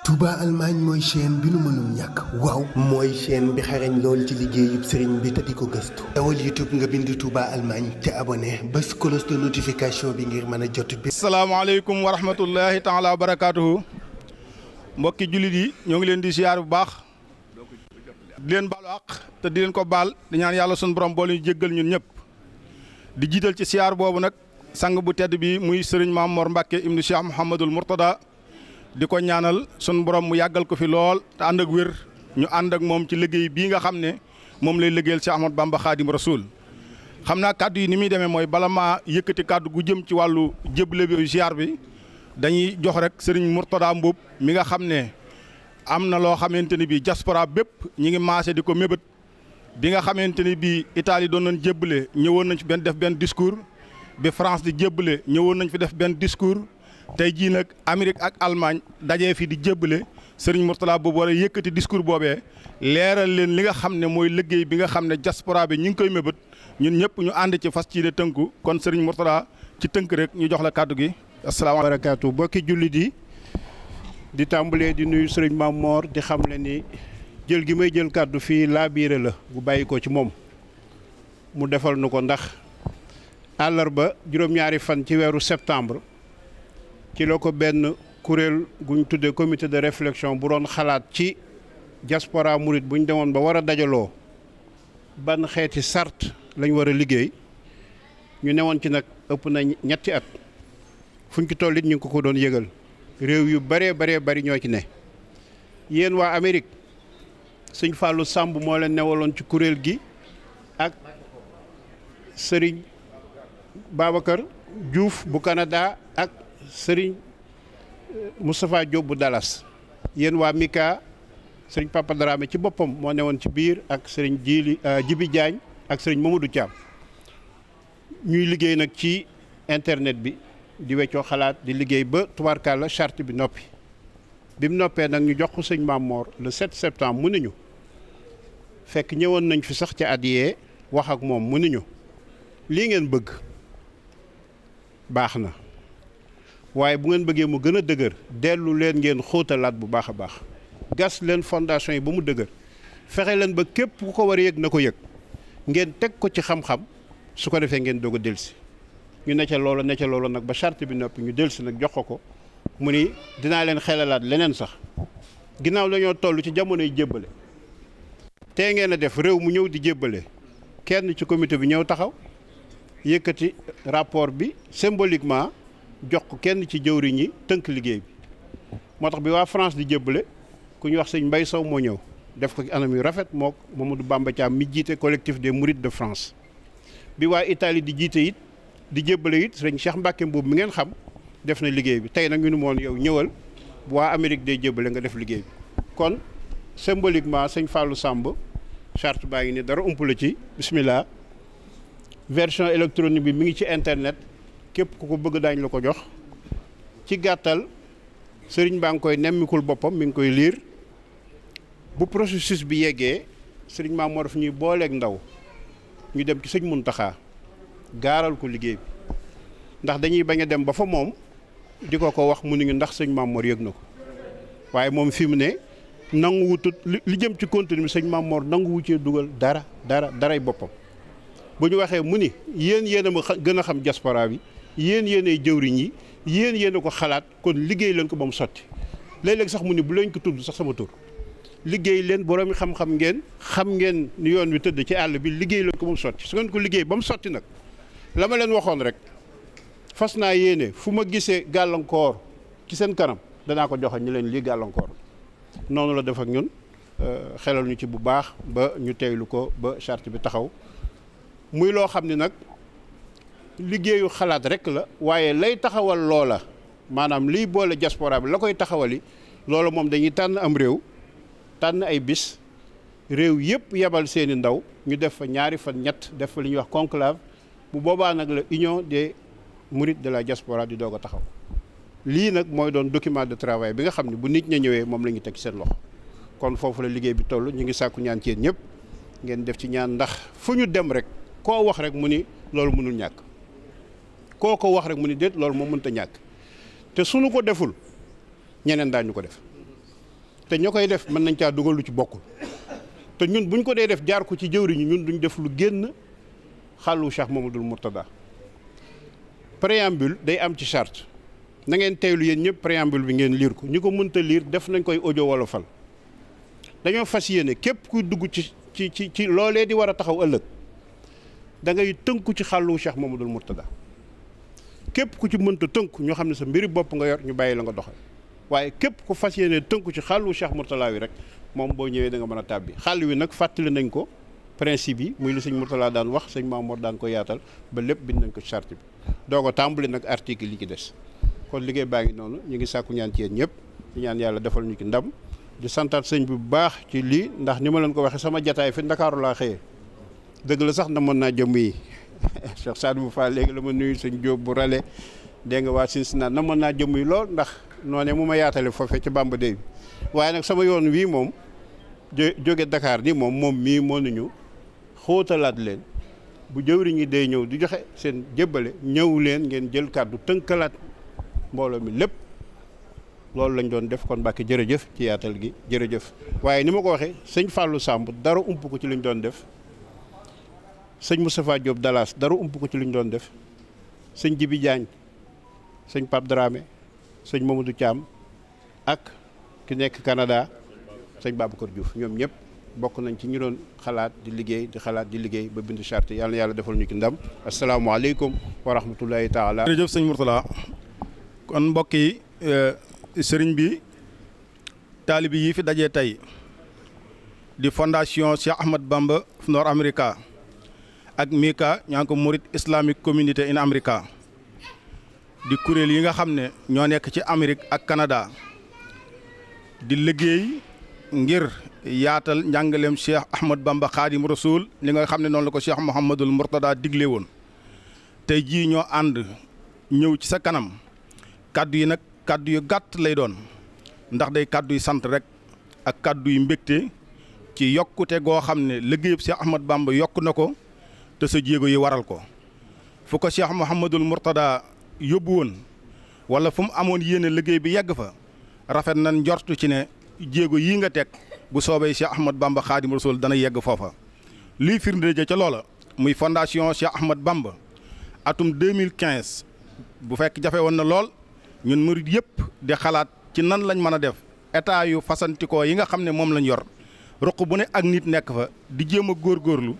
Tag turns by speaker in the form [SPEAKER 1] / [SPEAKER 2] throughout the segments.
[SPEAKER 1] Touba Allemagne mooy chaîne bi nu mënul ñàkk waaw mooy chaîne bi xarañ lool ci liggéeyub sëriñ bi te di ko gëstu dawal YouTube nga bind Touba Allemagne te abonné bés cloche de notification bi ngir mën a jot bi.
[SPEAKER 2] asalaamaaleykum wa rahmatullahi taala wa barakaatuhu mbokki jullit yi ñoo ngi leen di ziar bu baax di leen baalu àq te di leen ko baal di ñaan yàlla sunu borom boole ñu jéggal ñun ñëpp di jiital ci ziar boobu nag sang bu tedd bi muy sëriñ Maam Mbacké ibnu Cheikh Mouhamadul Mourtada di ko ñaanal sunu borom mu yàggal ko fi lool te ànd ak wér ñu ànd ak moom ci liggéey bii nga xam ne moom lay liggéeyal Ch Am Bamba Xaadim Rasul xam naa kàddu yi ni muy demee mooy bala maa yëkkati kàddu gu jëm ci wàllu jébbale bi ziar bi dañuy jox rek sëriñ Mourtada Mboup mi nga xam ne am na loo xamante ni bii diaspora bépp ñi ngi maase di ko mébét bi nga xamante ni bii Italie doon nañ jébbale ñëwoon nañ fi def benn discours bi France di jébbale ñëwoon nañ fi def benn discours. tey jii nag Amérique ak Allemagne dajee fi di jébbale Serigne Mourtada boobu war a yëkkati discours boobee leeral leen li nga xam ne mooy liggéey bi nga xam ne diaspora bi ñu ngi koy mébét ñun ñëpp ñu ànd ci fas ci de tënku kon Serigne Mourtada ci tënk rek ñu jox la kàddu gi. asalaamaaleykum
[SPEAKER 3] barakaatu bokki jullit yi di tàmbalee di nuyu Serigne Mame Mor di xam le ni jël gi may jël kàddu fii laa biire la bu bàyyi ko ci moom mu defal nu ko ndax àllarba juróom-ñaari fan ci weeru septembre. ci la ko benn kuréel gu ñu tuddee comité de réflexion bu doon xalaat ci diaspora mouride bu ñu demoon ba war a dajaloo ban xeeti sart lañ war a liggéey ñu newoon ci nag ëpp na ñetti at fuñ ci toll it ñu ngi ko doon yëgal réew yu bëree bari ñoo ci ne. yéen waa Amérique sëñ Fallou Samb moo leen newaloon ci kuréel gi ak Serigne Babacar Diouf bu Canada ak. Sëriñ Moustapha Diop bu Dallas yéen waa Mika sëriñ Papa Dramé ci boppam moo newoon ci biir ak sëriñ Jibi Diagne ak sëriñ Mamadou Thiam ñuy liggéey nag ci internet bi di weccoo xalaat di liggéey ba tubaarkàlla charte bi noppi bi mu noppee nag ñu jox ko sëñ Mame Mor le 7 septembre mu niñu fekk ñëwoon nañ fi sax ca at yee wax ak moom mu niñu lii ngeen bëgg baax na waaye bu ngeen bëggee mu gën a dëgër dellu leen ngeen xóotalaat bu baax a baax gas leen fondation yi ba mu dëgër fexe leen ba képp ku ko war a yëg na ko yëg ngeen teg ko ci xam-xam su ko defee ngeen doog a delsi ñu ne ca loolu nag ba charte bi noppi ñu delsi nag jox ko mu ni dinaa leen xelalaat leneen sax ginnaaw dañoo toll ci jamonoy jébbale tee ngeen a def réew mu ñëw di jébbale kenn ci comité bi ñëw taxaw yëkkati rapport bi symboliquement jox ko kenn ci jëwriñ yi tënk liggéey bi moo tax bi waa France di jébbale ku ñu wax sëñ Mbay Sow moo ñëw def ko anam yu rafet moo Mamadou Bamba Thiam mi jiite collectif des Mourides de France bi waa Italie di jiite it di jébbale it sëñ Cheikh Mbacké boobu mi ngeen xam def na liggéey bi tey nag ñu ne moon yow ñëwal bu waa Amérique day jébbale nga def liggéey bi kon symboliquement sëñ Fallou Samb charte baa ngi ni dara ump la ci bismillah version électronique bi mi ngi ci internet képp ku ko bëgg daañ la ko jox ci gàttal sëriñ baa ngi koy nemmikul boppam mi ngi koy liir bu processus bi yeggee sëriñ Maam Mor daf ñuy booleeg ndaw ñu dem ci sëñ Mountakha gaaral ko liggéey bi ndax dañuy bañ a dem ba fa moom di ko wax mu ni ñu ndax sëñ Maam Mor yëg na ko waaye moom fi mu ne nangu wutut li jëm ci contenu bi sëñ Maam Mor nangu wu cee dugal daray boppam bu ñu waxee mu ni yéen a ma gën a xam diaspora bi yéen ay jëwriñ yi yéen a ko xalaat kon liggéey leen ko ba mu sotti léeg-léeg sax mu ni bu leen ko tudd sax sama tur liggéey leen boroomi xam-xam ngeen ni yoon wi tëdd ci àll bi liggéey leen ko ba mu sotti su ngeen ko liggéey ba mu sotti nag la ma leen waxoon rek fas naa yéene fu ma gisee gàllankoor ci seen kanam danaa ko joxe ñu leen lii gàllankoor noonu la def ak ñun xelal ñu ci bu baax ba ñu teylu ko ba charte bi taxaw muy loo xam ni nag liggéeyu xalaat rek la waaye lay taxawal loola maanaam liy boole diaspora bi la koy taxawali loola moom dañuy tànn am réew tànn ay bis réew yëpp yebal seeni ndaw ñu def fa ñaari fan ñett def fa li ñuy wax conclave bu boobaa nag la union des mourides de la diaspora di doog a taxaw lii nag mooy doon document de travail bi nga xam ne bu nit ña ñëwee moom la ñu teg seen loxo kon foofu la liggéey bi toll ñu ngi sàkku ñaan ci yéen ñëpp ngeen def ci ñaan ndax fu ñu dem rek koo wax rek mu ni loolu mënul ñàkk koo ko wax rek mu ni déet loolu moom mënta ñàkk te suñu ko deful ñeneen daañu ko def te ñoo koy def mën nañ caa dugal lu ci bokkul te ñun buñ ko dee def jaar ko ci jëwriñu ñun duñ def lu génn xàllu Cheikh Mamadou Mourtada. préambule day am ci charte na ngeen teewlu yéen ñëpp préambule bi ngeen liir ko ñi ko mënta liir def nañ koy audio wolofal dañoo fas yéene képp kuy dugg ci loolee di war a taxaw ëllëg da ngay tënku ci xàllu Cheikh Mamadou Mourtada képp ku ci mënta tënku ñoo xam ne sa mbiri bopp nga yor ñu bàyyi la nga doxal waaye képp ku fas yéene tënku ci xàllu Cheikh Mourtada wi rek moom boo ñëwee da nga mën a tàbbi xàll wi nag fàttali nañ ko principe yi muy li sëñ Mourtada daan wax sëñ Mamour daan ko yaatal ba lépp bind nañ ko ci charte bi doo ko tàmbali nag article yi ci des kon liggéey baa ngi noonu ñu ngi sàkku ñaan ci yéen ñëpp di ñaan yàlla defal ñu ci ndam di santaat sëñ bi bu baax ci lii ndax ni ma leen ko waxee sama jataay fi Ndakaaru laa xëyee dëgg la sax na mën naa jëmm yi Cheikh Sadou Fall léegi la ma nuyu sëñ Diop bu rale dégg nga waa Cincinnati na mën naa jëmm yi lool ndax noonee mu ma yaatale foofee ci Bamba Day bi waaye nag sama yoon wii moom jóge Dakar ni moom mii moo nañu xóotalaat leen bu jëwriñ ñi day ñëw di joxe seen jébbale ñëw leen ngeen jël kàddu tënkalaat mbooloo mi lépp loolu lañ doon def kon Mbacké jërëjëf ci yaatal gi jërëjëf waaye ni ma ko waxee sëñ Fallou Samb dara ump ko ci liñ doon def sëñ Moustapha Diop Dalas dara ump ko ci liñ doon def sëñ Jibi Diagne sëñ Pape Dramé sëñ Mamadou Thiam ak ki nekk Canada sëñ Babacar Diouf ñoom ñëpp bokk nañ ci ñu doon xalaat di liggéey ba bind charte yàlla na yàlla defal ñu ci ndam asalaamaaleykum wa rahmatullahi taala.
[SPEAKER 2] jërëjëf sëñ Mourtala kon mbokk yi sëriñ bi taalibi yi fi dajee tey di fondation Ch Am Bamba Nord America ak Mika ñaa ngi ko Mourides Islamic Community in America di kuréel yi nga xam ne ñoo nekk ci Amérique ak Canada di liggéey ngir yaatal njàngaleem Cheikh Ahmad Bamba Khadim Rasoul li nga xam ne noonu la ko Cheikh Mouhamadul Mourtada digle woon tey jii ñoo ànd ñëw ci sa kanam kaddu yi nag kaddu yu gàtt lay doon ndax day kaddu yu sant rek ak kaddu yu mbégte ci yokkute goo xam ne liggéeyub Cheikh Ahmad Bamba yokk na ko te sa jéego yi waral ko fu ko Cheikh Mouhamadul Mourtada yóbbu woon wala fu mu amoon yéene liggéey bi yegg fa rafet nañ njortu ci ne jéego yii nga teg bu soobee Cheikh Ahmad Bamba Khadim Rasoul dana yegg foofa lii firnde ja ca loola muy fondation Cheikh Ahmad Bamba atum 2015 bu fekk jafe woon na lool ñun murid yëpp di xalaat ci nan lañ mën a def état yu fasantikoo yi nga xam ne moom lañ yor ruq bu ne ak nit nekk fa di jéem a góorgóorlu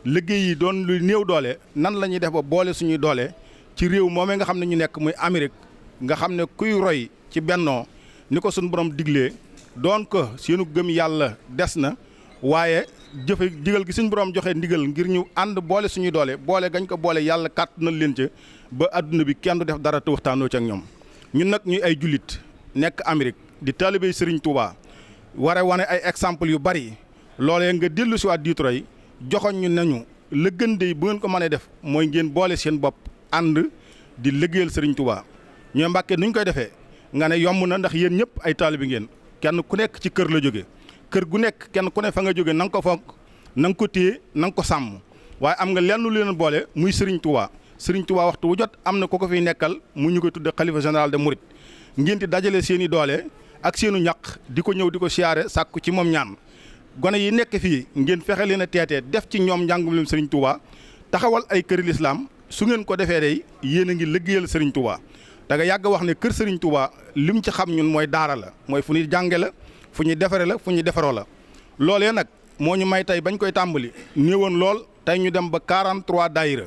[SPEAKER 2] liggéey yi doon lu néew doole nan la ñuy def ba boole suñuy doole ci réew moomee nga xam ne ñu nekk muy Amérique nga xam ne kuy roy ci bennoo ni ko suñu borom diglee doon ko seenu gëm yàlla des na waaye jëfe digal gi suñu borom joxe ndigal ngir ñu ànd boole suñuy doole boole gañ ko boole yàlla kàtt na leen ca ba adduna bi kenn du def dara te waxtaanoo ci ak ñoom ñun nag ñuy ay jullit nekk Amérique di taalibey Serigne Touba ware wane ay exemple yu bari loolee nga dellu si waat Detroit joxoñ ñu nañu la gën de bu ngeen ko mënee def mooy ngeen boole seen bopp ànd di liggéeyal Serigne Touba ñoo Mbacké nuñ koy defee nga ne yomb na ndax yéen ñëpp ay taalibi ngeen kenn ku nekk ci kër la jóge kër gu nekk kenn ku ne fa nga jóge na nga ko fonk na nga ko téye na nga ko sàmm waaye am nga lenn lu leen boole muy Serigne Touba Serigne Touba waxtu wu jot am na ko fiy nekkal mu ñu koy tudde xalifa général de Mourides ngeen di dajale seen i doole ak seenu ñaq di ko ñëw di ko siyaare sàkku ci moom ñaan gone yi nekk fii ngeen fexe leen a teetee def ci ñoom njàngum leen Serigne Touba taxawal ay këri lislaam su ngeen ko defee day yéen a ngi liggéeyal Serigne Touba da nga yàgg wax ne kër Serigne Touba lim ci xam ñun mooy daara la mooy fu ñuy jànge la fu ñuy defare la fu ñuy defaroo la loolee nag moo ñu may tey bañ koy tàmbali néewoon lool tey ñu dem ba 43 daayira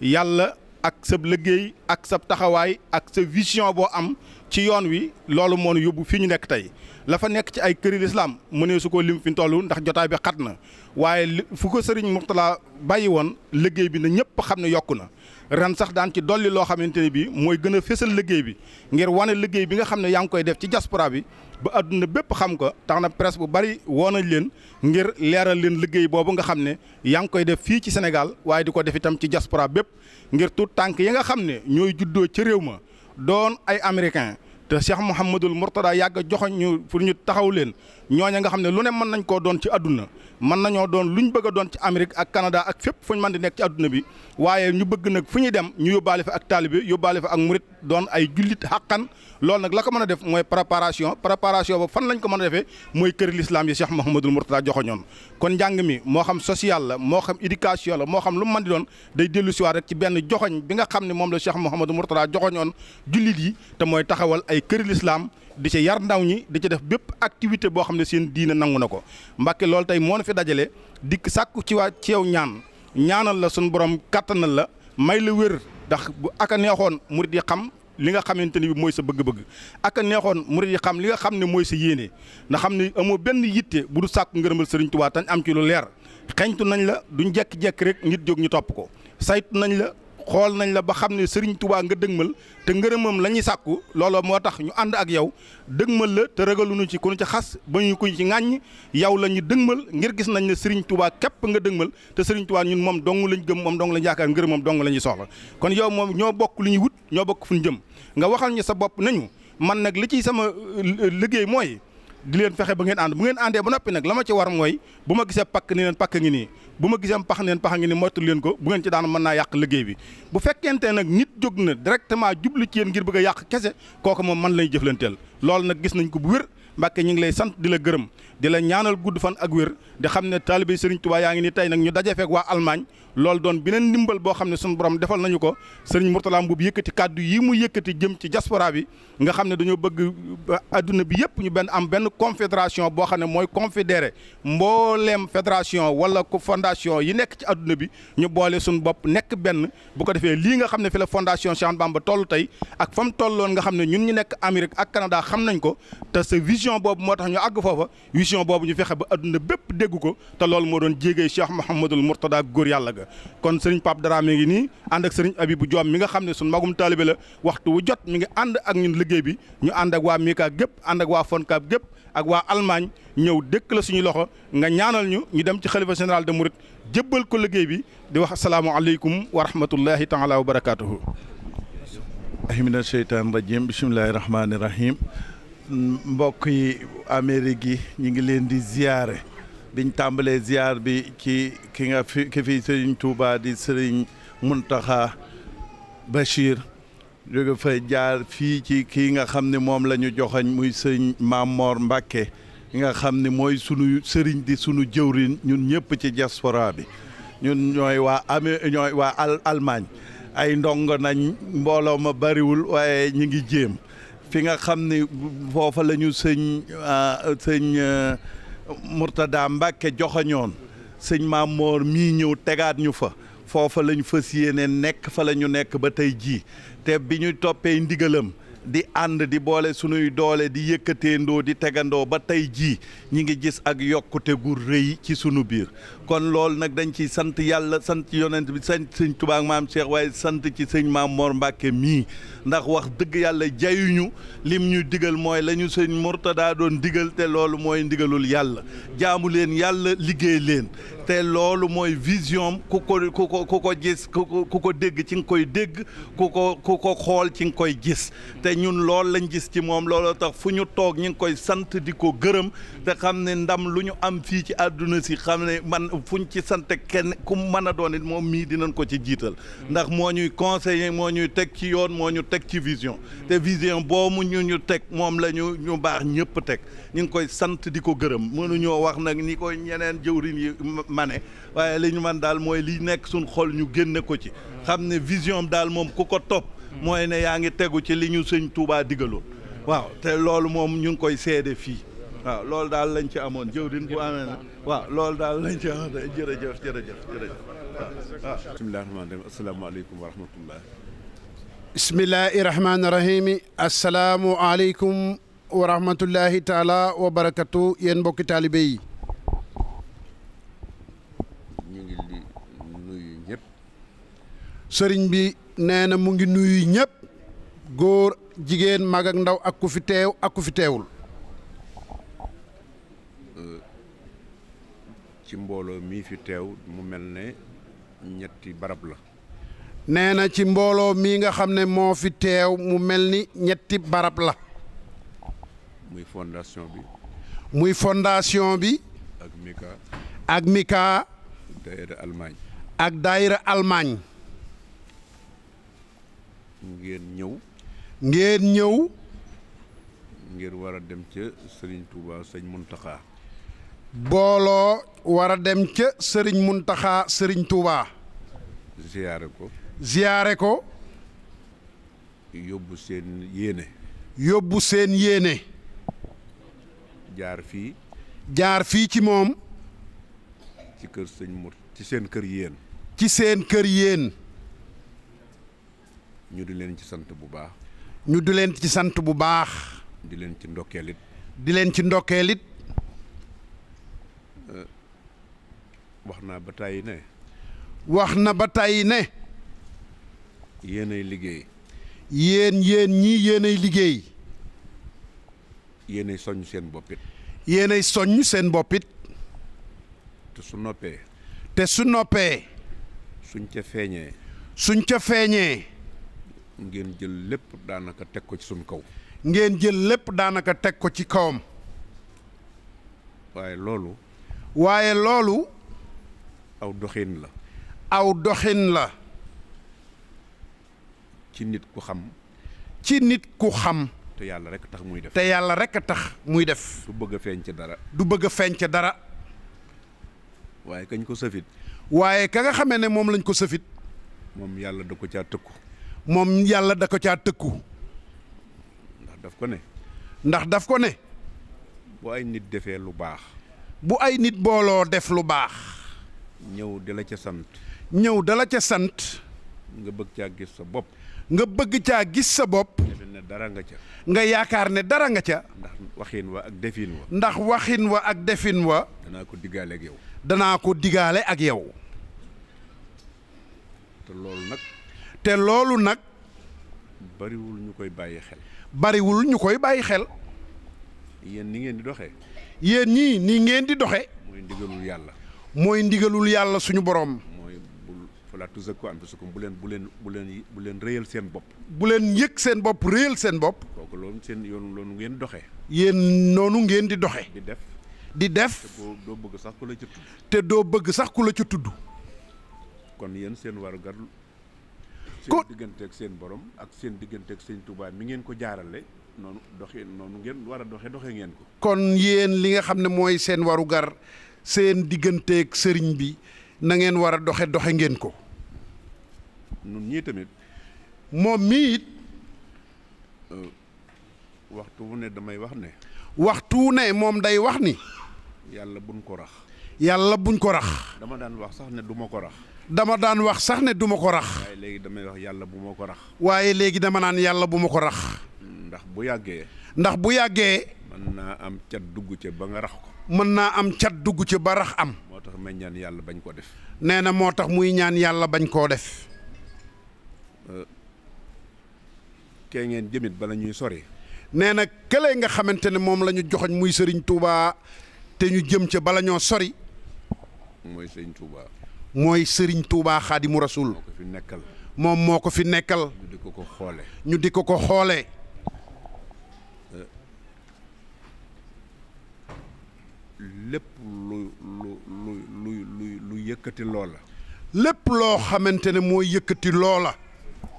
[SPEAKER 2] yàlla ak sa liggéey ak sa taxawaay ak sa vision boo am ci yoon wi loolu moo ñu yóbbu fii ñu nekk tey la fa nekk ci ay këri lislaam mënee su ko lim fi ñu toll ndax jotaay bi xat na waaye fu ko Serigne Mourtala bàyyi woon liggéey bi na ñëpp xam ne yokku na ren sax daan ci dolli loo xamante ne bii mooy gën a fésal liggéey bi ngir wane liggéey bi nga xam ne yaa ngi koy def ci diaspora bi ba adduna bépp xam ko tax na presse bu bari woo nañ leen ngir leeral leen liggéey boobu nga xam ne yaa ngi koy def fii ci Sénégal waaye di ko def itam ci diaspora bépp ngir tuut tànk yi nga xam ne ñooy juddoo ci réew ma doon ay américain te Cheikh Mouhamadul Mourtada yàgg joxoñ ñu pour ñu taxaw leen ñooña nga xam ne lu ne mën nañ koo doon ci àdduna mën nañoo doon luñ bëgg a doon ci Amérique ak Canada ak fépp fu ñu mën di nekk ci àdduna bi waaye ñu bëgg nag fu ñuy dem ñu yóbbaale fa ak taalibe yóbbaale fa ak murit doon ay jullit xàqan loolu nag la ko mën a def mooy préparation ba fan lañ ko mën a defee mooy këri l'islam yi Cheikh Mouhamadul Mourtada joxoñoon kon njàng mi moo xam social la moo xam éducation la moo xam lu mu mën di doon day dellu siwaat rek ci benn joxoñ bi nga xam ne moom la Cheikh Mouhamadul Mourtada joxoñoon jullit yi te mooy taxawal ay këri l'islam di ci yar ndaw ñi di ci def bépp activité boo xam ne seen diine nangu na ko Mbacké loolu tey moo na fi dajale dikk sàkku ci yow ñaanal la suñu borom kàttanal la may la wér ndax bu aka neexoon murid yi xam li nga xamante ni bi mooy sa bëgg-bëgg aka neexoon murid yi xam li nga xam ne mooy sa yéene nga xam ne amoo benn yitte bu du sàkku ngërëmal Sëriñ Tuubaa tañ am ci lu leer xeñtu nañ la duñ jekki-jekki rek nit jóg ñu topp ko saytu nañ la xool nañ la ba xam ne Serigne Touba nga dëgmal te ngërëmam la ñuy sàkku looloo moo tax ñu ànd ak yow dëgmal la te ragaluñu ci ku ñu ci xas ba ñu ko ci ŋàññ yow la ñu dëgmal ngir gis nañ ne Serigne Touba képp nga dëgmal te Serigne Touba ñun moom dong lañ gëm moom dong lañ yaakaar ngërëmam dong la ñuy soxla kon yow moom ñoo bokk lu ñuy wut ñoo bokk fu ñu jëm nga waxal ñu sa bopp nañu man nag li ciy sama liggéey mooy di leen fexe ba ngeen ànd bu ngeen àndee ba noppi nag la ma ci war mooy bu ma gisee pakk ni leen pakk ngi nii bu ma gisee pax neen pax ngi nii moytu leen ko bu ngeen ci daan mën naa yàq liggéey bi bu fekkente nag nit jóg na directement jublu ci yéen ngir bëgg a yàq kese kooku moom man lañu jëflanteel loolu nag gis nañ ko bu wér Mbacké ñu ngi lay sant di la gërëm di la ñaanal gudd fan ak wér di xam ne taalibe Serigne Touba yaa ngi ni tey nag ñu daje feek waa Allemagne loolu doon beneen ndimbal boo xam ne suñu borom defal nañu ko Serigne Mourtala Mbuub yëkkati kàddu yi mu yëkkati jëm ci diaspora bi nga xam ne dañoo bëgg adduna bi yëpp ñu am benn confédération boo xam ne mooy confédéré mbooleem fédération wala ko fondation yi nekk ci adduna bi ñu boole suñu bopp nekk benn bu ko defee lii nga xam ne fi la fondation Ch Am Bamba toll tey ak fa mu tolloon nga xam ne ñun ñu nekk Amérique ak Canada xam nañ ko te sa vision boobu moo tax ñu àgg foofa vision boobu ñu fexe ba adduna bépp dégg ko te loolu moo doon jéegee Cheikh Mouhamadul Mourtada góor yàlla ga kon sëriñ Pape Dramé ngi nii ànd ak sëriñ Abibou Diom mi nga xam ne suñ magum taalibe la waxtu wu jot mi ngi ànd ak ñun liggéey bi ñu ànd ak waa Mika gépp ànd ak waa Foncab gépp ak waa Allemagne ñëw dëkk la suñu loxo nga ñaanal ñu dem ci xalifa général de Mouride jébbal ko liggéey bi di wax asalaamualeykum wa rahmatullahi taala wa barakaatuhu.
[SPEAKER 4] mina sheytaan rajim bisimilahi rahmaani rahim mbokk yi Amérique yi ñu ngi leen di ziare biñ tàmbalee ziar bi ci ki fi Serigne Touba di Serigne Mountakha Bachir jóge fa jaar fii ci kii nga xam ne moom la ñu joxañ muy sëñ Mamor Mbacké nga xam ne mooy sunu sëriñ di sunu jëwriñ ñun ñëpp ci diaspora bi ñun ñooy waa Allemagne ay ndongo nañ mbooloo ma bariwul waaye ñu ngi jéem fi nga xam ne foofa la ñu sëñ Mourtada Mbacké joxañoon sëñ Mamor mii ñëw tegaat ñu fa foofa lañu fas yéene nekk fa la ñu nekk ba tey jii te bi ñu toppee ndigalam di ànd di boole sunuy doole di yëkkateendoo di tegandoo ba tey jii ñi ngi gis ak yokkute gu rëy ci sunu biir kon loolu nag dañ ci sant yàlla sant yonent bi sant sëñ Touba ak maam Cheikh waaye sant ci sëñ Maam Mor Mbacké mii ndax wax dëgg yàlla jayuñu lim ñu digal mooy la ñu sëñ Mourtada doon digal te loolu mooy ndigalul yàlla jaamu leen yàlla liggéey leen te loolu mooy vision ku ko gis ku ko dégg ci nga koy dégg ku ko xool ci nga koy gis te ñun loolu lañ gis ci moom looloo tax fu ñu toog ñu ngi koy sant di ko gërëm te xam ne ndam lu ñu am fii ci àdduna si xam ne man fuñ ci sant kenn ku mën a doon it moom mii dinañ ko ci jiital ndax moo ñuy conseiller moo ñuy teg ci yoon moo ñu teg ci vision te vision boobu ñu teg moom la ñu baax ñëpp teg ñu ngi koy sant di ko gërëm mënuñoo wax nag ni koy ñeneen jëwriñ yi mane waaye li ñu man daal mooy li nekk suñ xol ñu génne ko ci xam ne vision daal moom ku ko topp mooy ne yaa ngi tegu ci li ñu sëñ Touba digaloon waaw te loolu moom ñu ngi koy seede fii waaw loolu daal lañ ci amoon jëwriñ bu amee na waaw loolu daal lañ ci amoon jërëjëf waaw
[SPEAKER 3] bismillahi rahmaani rahim asalaamaaleykum wa rahmatullah
[SPEAKER 5] bismillahi rahmaani rahim asalaamu aleykum wa rahmatullahi taala wa barakatu yéen mbokki taalibe yi
[SPEAKER 3] ñu ngi li nuyu ñëpp
[SPEAKER 5] sëriñ bi nee na mu ngi nuyu ñëpp góor jigéen mag ak ndaw ak ku fi teew ak ku fi teewul
[SPEAKER 3] ci mbooloo mii fi teew mu mel ne ñetti barab la
[SPEAKER 5] nee na ci mbooloo mii nga xam ne moo fi teew mu mel ni ñetti barab la
[SPEAKER 3] muy fondation bi
[SPEAKER 5] muy fondation bi.
[SPEAKER 3] ak Mika.
[SPEAKER 5] ak Mika.
[SPEAKER 3] daayira Allemagne.
[SPEAKER 5] ak daayira Allemagne.
[SPEAKER 3] ngeen ñëw.
[SPEAKER 5] ngeen ñëw.
[SPEAKER 3] ngir war a dem ca Serigne Touba sëñ Mountakha.
[SPEAKER 5] booloo war a dem ca Serigne Mountakha Serigne Touba.
[SPEAKER 3] ziyaare ko.
[SPEAKER 5] ziyaare ko.
[SPEAKER 3] yóbbu seen yéene.
[SPEAKER 5] yóbbu seen yéene.
[SPEAKER 3] jaar fii.
[SPEAKER 5] jaar fii ci moom.
[SPEAKER 3] ci kër sëñ Mour ci seen kër yéen.
[SPEAKER 5] ci seen kër yéen.
[SPEAKER 3] ñu di leen ci sant bu baax.
[SPEAKER 5] ñu di leen ci sant bu baax.
[SPEAKER 3] di leen ci ndokkeelit.
[SPEAKER 5] di leen ci ndokkeelit.
[SPEAKER 3] wax naa ba tàyyi ne.
[SPEAKER 5] wax na ba tàyyi ne.
[SPEAKER 3] yéenay liggéey.
[SPEAKER 5] yéen ñii yéenay liggéey.
[SPEAKER 3] yéenay soññ seen boppit.
[SPEAKER 5] yéenay soññ seen boppit.
[SPEAKER 3] te su noppee.
[SPEAKER 5] te su noppee.
[SPEAKER 3] suñ ca feeñee.
[SPEAKER 5] suñ ca feeñee.
[SPEAKER 3] ngeen jël lépp daanaka teg ko ci suñ kaw.
[SPEAKER 5] ngeen jël lépp daanaka teg ko ci kawam.
[SPEAKER 3] waaye loolu.
[SPEAKER 5] waaye loolu.
[SPEAKER 3] aw doxin la.
[SPEAKER 5] aw doxin la.
[SPEAKER 3] ci nit ku xam.
[SPEAKER 5] ci nit ku xam.
[SPEAKER 3] te yàlla rek tax muy def.
[SPEAKER 5] te yàlla rek a tax muy def.
[SPEAKER 3] du bëgg a feeñ ci dara.
[SPEAKER 5] du bëgg a feeñ ca dara.
[SPEAKER 3] waaye kañ ko sëfit.
[SPEAKER 5] waaye ka nga xamee ne moom lañ ko sëfit.
[SPEAKER 3] moom yàlla da ko caa tëkku.
[SPEAKER 5] moom yàlla da ko caa tëkku.
[SPEAKER 3] ndax daf ko ne.
[SPEAKER 5] ndax daf ko ne.
[SPEAKER 3] bu ay nit defee lu baax.
[SPEAKER 5] bu ay nit booloo def lu baax.
[SPEAKER 3] ñëw di la ca sant.
[SPEAKER 5] ñëw dala ca sant.
[SPEAKER 3] nga bëgg caa gis sa bopp.
[SPEAKER 5] nga bëgg caa gis sa bopp.
[SPEAKER 3] defe ne dara nga ca.
[SPEAKER 5] nga yaakaar ne dara nga ca.
[SPEAKER 3] ndax waxin wa ak defin wa.
[SPEAKER 5] ndax waxin wa ak defin wa.
[SPEAKER 3] danaa ko diggaale ak yow.
[SPEAKER 5] danaa ko digaale ak yow.
[SPEAKER 3] te loolu nag.
[SPEAKER 5] te loolu nag.
[SPEAKER 3] bariwul ñu koy bàyyi xel.
[SPEAKER 5] bariwul ñu koy bàyyi xel.
[SPEAKER 3] yéen ni ngeen di doxee.
[SPEAKER 5] yéen ñii ni ngeen di doxe
[SPEAKER 3] mooy ndigalul yàlla.
[SPEAKER 5] mooy ndigalul yàlla suñu borom.
[SPEAKER 3] mooy bul falaa tuzakku anfusakum bu leen réyal seen bopp.
[SPEAKER 5] bu leen yëg seen bopp réyal seen bopp.
[SPEAKER 3] kooku loolu seen yoon loolu ngeen doxee.
[SPEAKER 5] yéen noonu ngeen di doxe
[SPEAKER 3] di def.
[SPEAKER 5] di def.
[SPEAKER 3] te doo bëgg sax ku la ca tudd.
[SPEAKER 5] te doo bëgg sax ku la ca tudd.
[SPEAKER 3] kon yéen seen warugar.
[SPEAKER 5] ko
[SPEAKER 3] seen digganteeg seen borom ak seen digganteeg seen Touba mi ngeen ko jaarale noonu doxee noonu ngeen war a doxee ngeen ko.
[SPEAKER 5] kon yéen li nga xam ne mooy seen warugar seen digganteeg sëriñ bi na ngeen war a doxe ngeen ko.
[SPEAKER 3] nun ñii tamit.
[SPEAKER 5] moom mii it.
[SPEAKER 3] waxtu wu ne damay wax ne.
[SPEAKER 5] waxtu wu ne moom day wax ni.
[SPEAKER 3] yàlla buñ ko rax.
[SPEAKER 5] yàlla buñ ko rax.
[SPEAKER 3] dama daan wax sax ne du ma ko rax.
[SPEAKER 5] dama daan wax sax ne du ma ko rax.
[SPEAKER 3] waaye léegi damay wax yàlla bu ma ko rax.
[SPEAKER 5] waaye léegi dama naan yàlla bu ma ko rax.
[SPEAKER 3] ndax bu yàggee.
[SPEAKER 5] ndax bu yàggee.
[SPEAKER 3] mën naa am cat dugg ca ba nga rax ko.
[SPEAKER 5] mën naa am cat dugg ca ba rax am.
[SPEAKER 3] moo tax may ñaan yàlla bañ ko def.
[SPEAKER 5] nee na moo tax muy ñaan yàlla bañ koo def.
[SPEAKER 3] kee ngeen jëmit bala ñuy sori.
[SPEAKER 5] nee na kële nga xamante ne moom la ñu joxoñ muy Serigne Touba te ñu jëm ca bala ñoo sori.
[SPEAKER 3] mooy Serigne Touba.
[SPEAKER 5] mooy Serigne Touba Xaadimu Rasuul.
[SPEAKER 3] moo ko fi nekkal.
[SPEAKER 5] moom moo ko fi nekkal.
[SPEAKER 3] ñu di ko ko xoole.
[SPEAKER 5] ñu di ko ko xoolee.
[SPEAKER 3] lépp lu yëkkati loola.
[SPEAKER 5] lépp loo xamante ne mooy yëkkati loola.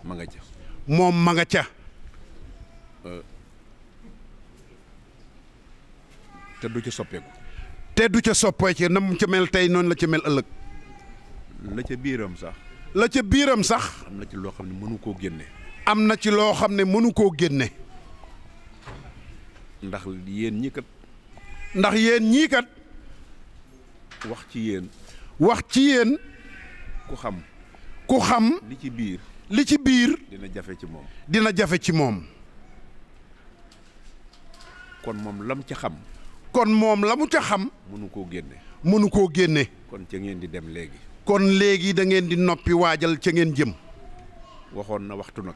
[SPEAKER 3] ma nga ca.
[SPEAKER 5] moom ma nga ca.
[SPEAKER 3] te du ca soppeeku.
[SPEAKER 5] te du ca soppee ci na mu ca mel tey noonu la ca mel ëllëg.
[SPEAKER 3] la ca biiram sax.
[SPEAKER 5] la ca biiram sax.
[SPEAKER 3] am na ci loo xam ne mënu koo génne.
[SPEAKER 5] am na ci loo xam ne mënu koo génne.
[SPEAKER 3] ndax yéen ñi kat.
[SPEAKER 5] ndax yéen ñii kat.
[SPEAKER 3] wax ci yéen.
[SPEAKER 5] wax ci yéen.
[SPEAKER 3] ku xam.
[SPEAKER 5] ku xam.
[SPEAKER 3] li ci biir.
[SPEAKER 5] li ci biir.
[SPEAKER 3] dina jafe ci moom.
[SPEAKER 5] dina jafe ci moom.
[SPEAKER 3] kon moom lam ca xam.
[SPEAKER 5] kon moom la mu ca xam.
[SPEAKER 3] mënu koo génne.
[SPEAKER 5] mënu koo génne.
[SPEAKER 3] kon ca ngeen di dem léegi.
[SPEAKER 5] kon léegi da ngeen di noppi waajal ca ngeen jëm.
[SPEAKER 3] waxoon na waxtu nag.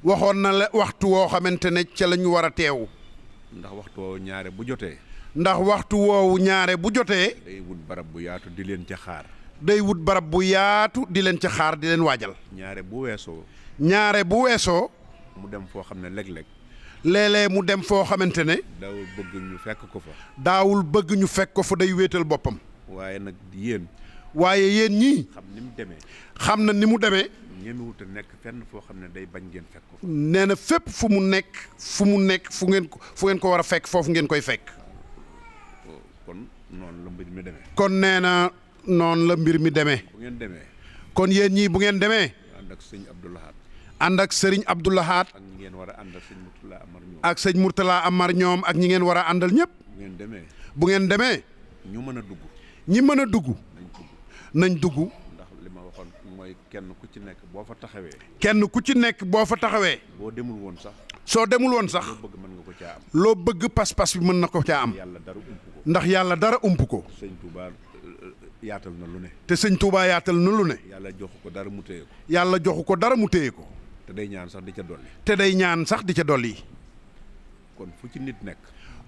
[SPEAKER 5] waxoon na la waxtu woo xamante ne ca la ñu war a teewu.
[SPEAKER 3] ndax waxtu woowu ñaare bu jotee.
[SPEAKER 5] ndax waxtu woowu ñaare bu jotee.
[SPEAKER 3] day wut barab bu yaatu di leen ca xaar.
[SPEAKER 5] day wut barab bu yaatu di leen ca xaar di leen waajal.
[SPEAKER 3] ñaare bu weesoo.
[SPEAKER 5] ñaare bu weesoo.
[SPEAKER 3] mu dem foo xam ne léeg-léeg.
[SPEAKER 5] léeg-léeg mu dem foo xamante ne.
[SPEAKER 3] daawul bëgg ñu fekk ko fa.
[SPEAKER 5] daawul bëgg ñu fekk ko fa, day wéetal boppam.
[SPEAKER 3] waaye nag yéen.
[SPEAKER 5] waaye yéen ñii.
[SPEAKER 3] xam ni mu demee.
[SPEAKER 5] xam na ni mu demee.
[SPEAKER 3] ñemewut a nekk fenn foo xam ne day bañ ngeen fekk ko.
[SPEAKER 5] nee na fépp fu mu nekk fu ngeen ko war a fekk foofu ngeen koy fekk.
[SPEAKER 3] kon noonu la mbir mi demee.
[SPEAKER 5] kon nee na noonu la mbir mi demee.
[SPEAKER 3] bu ngeen demee.
[SPEAKER 5] kon yéen ñii bu ngeen demee.
[SPEAKER 3] ànd ak sëñ Abdou Lahad.
[SPEAKER 5] ànd ak sëriñ Abdou Lahad.
[SPEAKER 3] ak ñi ngeen war a àndal sëñ Mourtala Amar ñoom.
[SPEAKER 5] ak sëñ Mourtala Amar ñoom ak ñi ngeen war a àndal ñëpp.
[SPEAKER 3] bu ngeen demee.
[SPEAKER 5] bu ngeen demee.
[SPEAKER 3] ñu mën a dugg.
[SPEAKER 5] ñi mën a dugg. nañ dugg.
[SPEAKER 3] ndax li ma waxoon mooy kenn ku ci nekk boo fa taxawee.
[SPEAKER 5] kenn ku ci nekk boo fa taxawee.
[SPEAKER 3] boo demul woon sax.
[SPEAKER 5] soo demul woon sax.
[SPEAKER 3] loo bëgg mën nga ko caa am.
[SPEAKER 5] loo bëgg pas-pas bi mën na ko caa am.
[SPEAKER 3] yàlla dara ump ko.
[SPEAKER 5] ndax yàlla dara ump ko.
[SPEAKER 3] sëñ Touba yaatal na lu ne.
[SPEAKER 5] te sëñ Touba yaatal na lu ne.
[SPEAKER 3] yàlla joxu ko dara mu téye ko.
[SPEAKER 5] yàlla joxu ko dara mu téye ko.
[SPEAKER 3] te day ñaan sax di ca dolli.
[SPEAKER 5] te day ñaan sax di ca dolli.
[SPEAKER 3] kon fu ci nit nekk.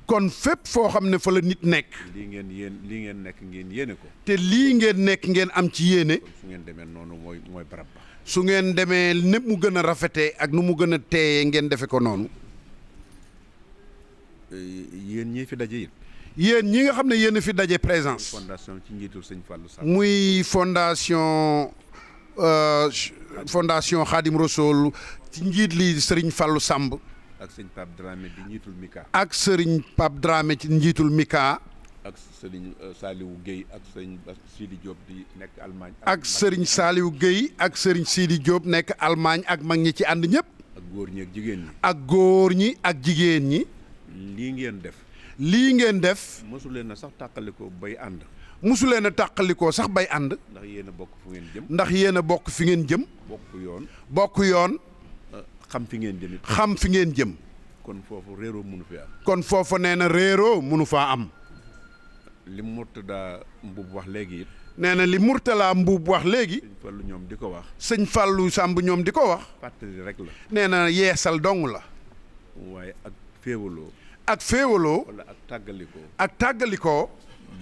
[SPEAKER 5] kon fépp foo xam ne fa la nit nekk.
[SPEAKER 3] lii ngeen nekk ngeen yéene ko.
[SPEAKER 5] te lii ngeen nekk ngeen am ci yéene.
[SPEAKER 3] kon su ngeen demee noonu mooy barab ba.
[SPEAKER 5] su ngeen demee népp mu gën a rafetee ak nu mu gën a teeyee ngeen defe ko noonu.
[SPEAKER 3] yéen ñii fi daje it.
[SPEAKER 5] yéen ñi nga xam ne yéen a fi daje présence.
[SPEAKER 3] fondation ci njiitul sëñ Fallou Samb.
[SPEAKER 5] muy fondation Khadim Rassoul ci njiit li Serigne Fallou Samb.
[SPEAKER 3] ak sëñ Pape Dramé di njiitul Mika.
[SPEAKER 5] ak Serigne Pape Dramé ci njiitul Mika.
[SPEAKER 3] ak Serigne Saliou Guèye ak Serigne Sidi Diop di nekk Allemagne.
[SPEAKER 5] ak Serigne Saliou Guèye ak Serigne Sidi Diop nekk Allemagne ak mag ñi ci ànd ñëpp.
[SPEAKER 3] ak góor ñi ak jigéen ñi.
[SPEAKER 5] ak góor ñi ak jigéen ñi.
[SPEAKER 3] lii ngeen def.
[SPEAKER 5] lii ngeen def.
[SPEAKER 3] mosu leen a sax tàqalikoo bay ànd.
[SPEAKER 5] mosu leen a tàqalikoo sax bay ànd.
[SPEAKER 3] ndax yéen a bokk fu ngeen jëm.
[SPEAKER 5] ndax yéen a bokk fi ngeen jëm.
[SPEAKER 3] bokk yoon.
[SPEAKER 5] bokk yoon.
[SPEAKER 3] xam fi ngeen jëm it.
[SPEAKER 5] xam fi ngeen jëm.
[SPEAKER 3] kon foofu réeroo mënu fi am.
[SPEAKER 5] kon foofu nee na réeroo mënu faa am.
[SPEAKER 3] li Mourtada Mbuub wax léegi it.
[SPEAKER 5] nee na li Mourtala Mbuub wax léegi.
[SPEAKER 3] sëñ Fallou ñoom di ko wax.
[SPEAKER 5] sëñ Fallou Samb ñoom di ko wax.
[SPEAKER 3] fàttali rek la.
[SPEAKER 5] nee na yeesal dong la.
[SPEAKER 3] waaye ak féewaloo.
[SPEAKER 5] ak féewaloo.
[SPEAKER 3] wala ak tàggalikoo.
[SPEAKER 5] ak tàggalikoo.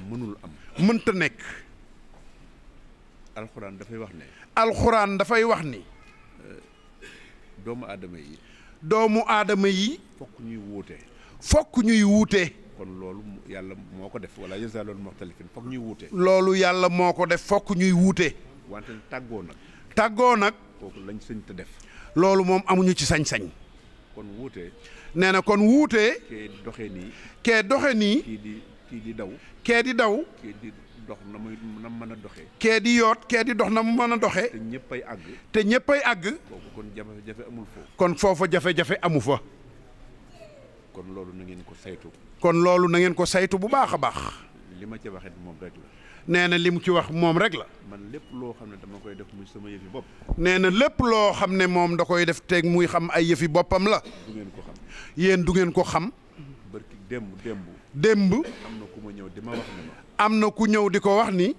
[SPEAKER 3] mënul am.
[SPEAKER 5] mënta nekk.
[SPEAKER 3] alxuraan dafay wax ne.
[SPEAKER 5] alxuraan dafay wax ni.
[SPEAKER 3] doomu aadama yi.
[SPEAKER 5] doomu aadama yi.
[SPEAKER 3] fokk ñuy wuute.
[SPEAKER 5] fokk ñuy wuute.
[SPEAKER 3] kon loolu yàlla moo ko def wala yazaaluuna muxtalifin fokk ñuy wuute.
[SPEAKER 5] loolu yàlla moo ko def fokk ñuy wuute.
[SPEAKER 3] wante tàggoo nag.
[SPEAKER 5] tàggoo nag.
[SPEAKER 3] kooku lañ sëñ te def.
[SPEAKER 5] loolu moom amuñu ci sañ-sañ.
[SPEAKER 3] kon wuute.
[SPEAKER 5] nee na kon wuute.
[SPEAKER 3] kee doxe nii.
[SPEAKER 5] kee doxe nii.
[SPEAKER 3] kii di daw.
[SPEAKER 5] kee di daw.
[SPEAKER 3] kii di dox na mën a doxee.
[SPEAKER 5] kee di yoot kee di dox na mu mën a doxee.
[SPEAKER 3] te ñëppay àgg.
[SPEAKER 5] te ñëppay àgg.
[SPEAKER 3] kooku kon jafe-jafe amul foofu.
[SPEAKER 5] kon foofa jafe-jafe amu fa.
[SPEAKER 3] kon loolu na ngeen ko saytu.
[SPEAKER 5] kon loolu na ngeen ko saytu bu baax a baax.
[SPEAKER 3] li ma ci waxit moom rek la.
[SPEAKER 5] nee na li mu ci wax moom rek la.
[SPEAKER 3] man lépp loo xam ne dama koy def muy sama yëfi bopp.
[SPEAKER 5] nee na lépp loo xam ne moom da koy def teg muy xam ay yëfi boppam la.
[SPEAKER 3] du ngeen ko xam.
[SPEAKER 5] yéen du ngeen ko xam.
[SPEAKER 3] barki démb.
[SPEAKER 5] démb.
[SPEAKER 3] am na ku ma ñëw di ma wax ne ma.
[SPEAKER 5] am na ku ñëw di ko wax ni.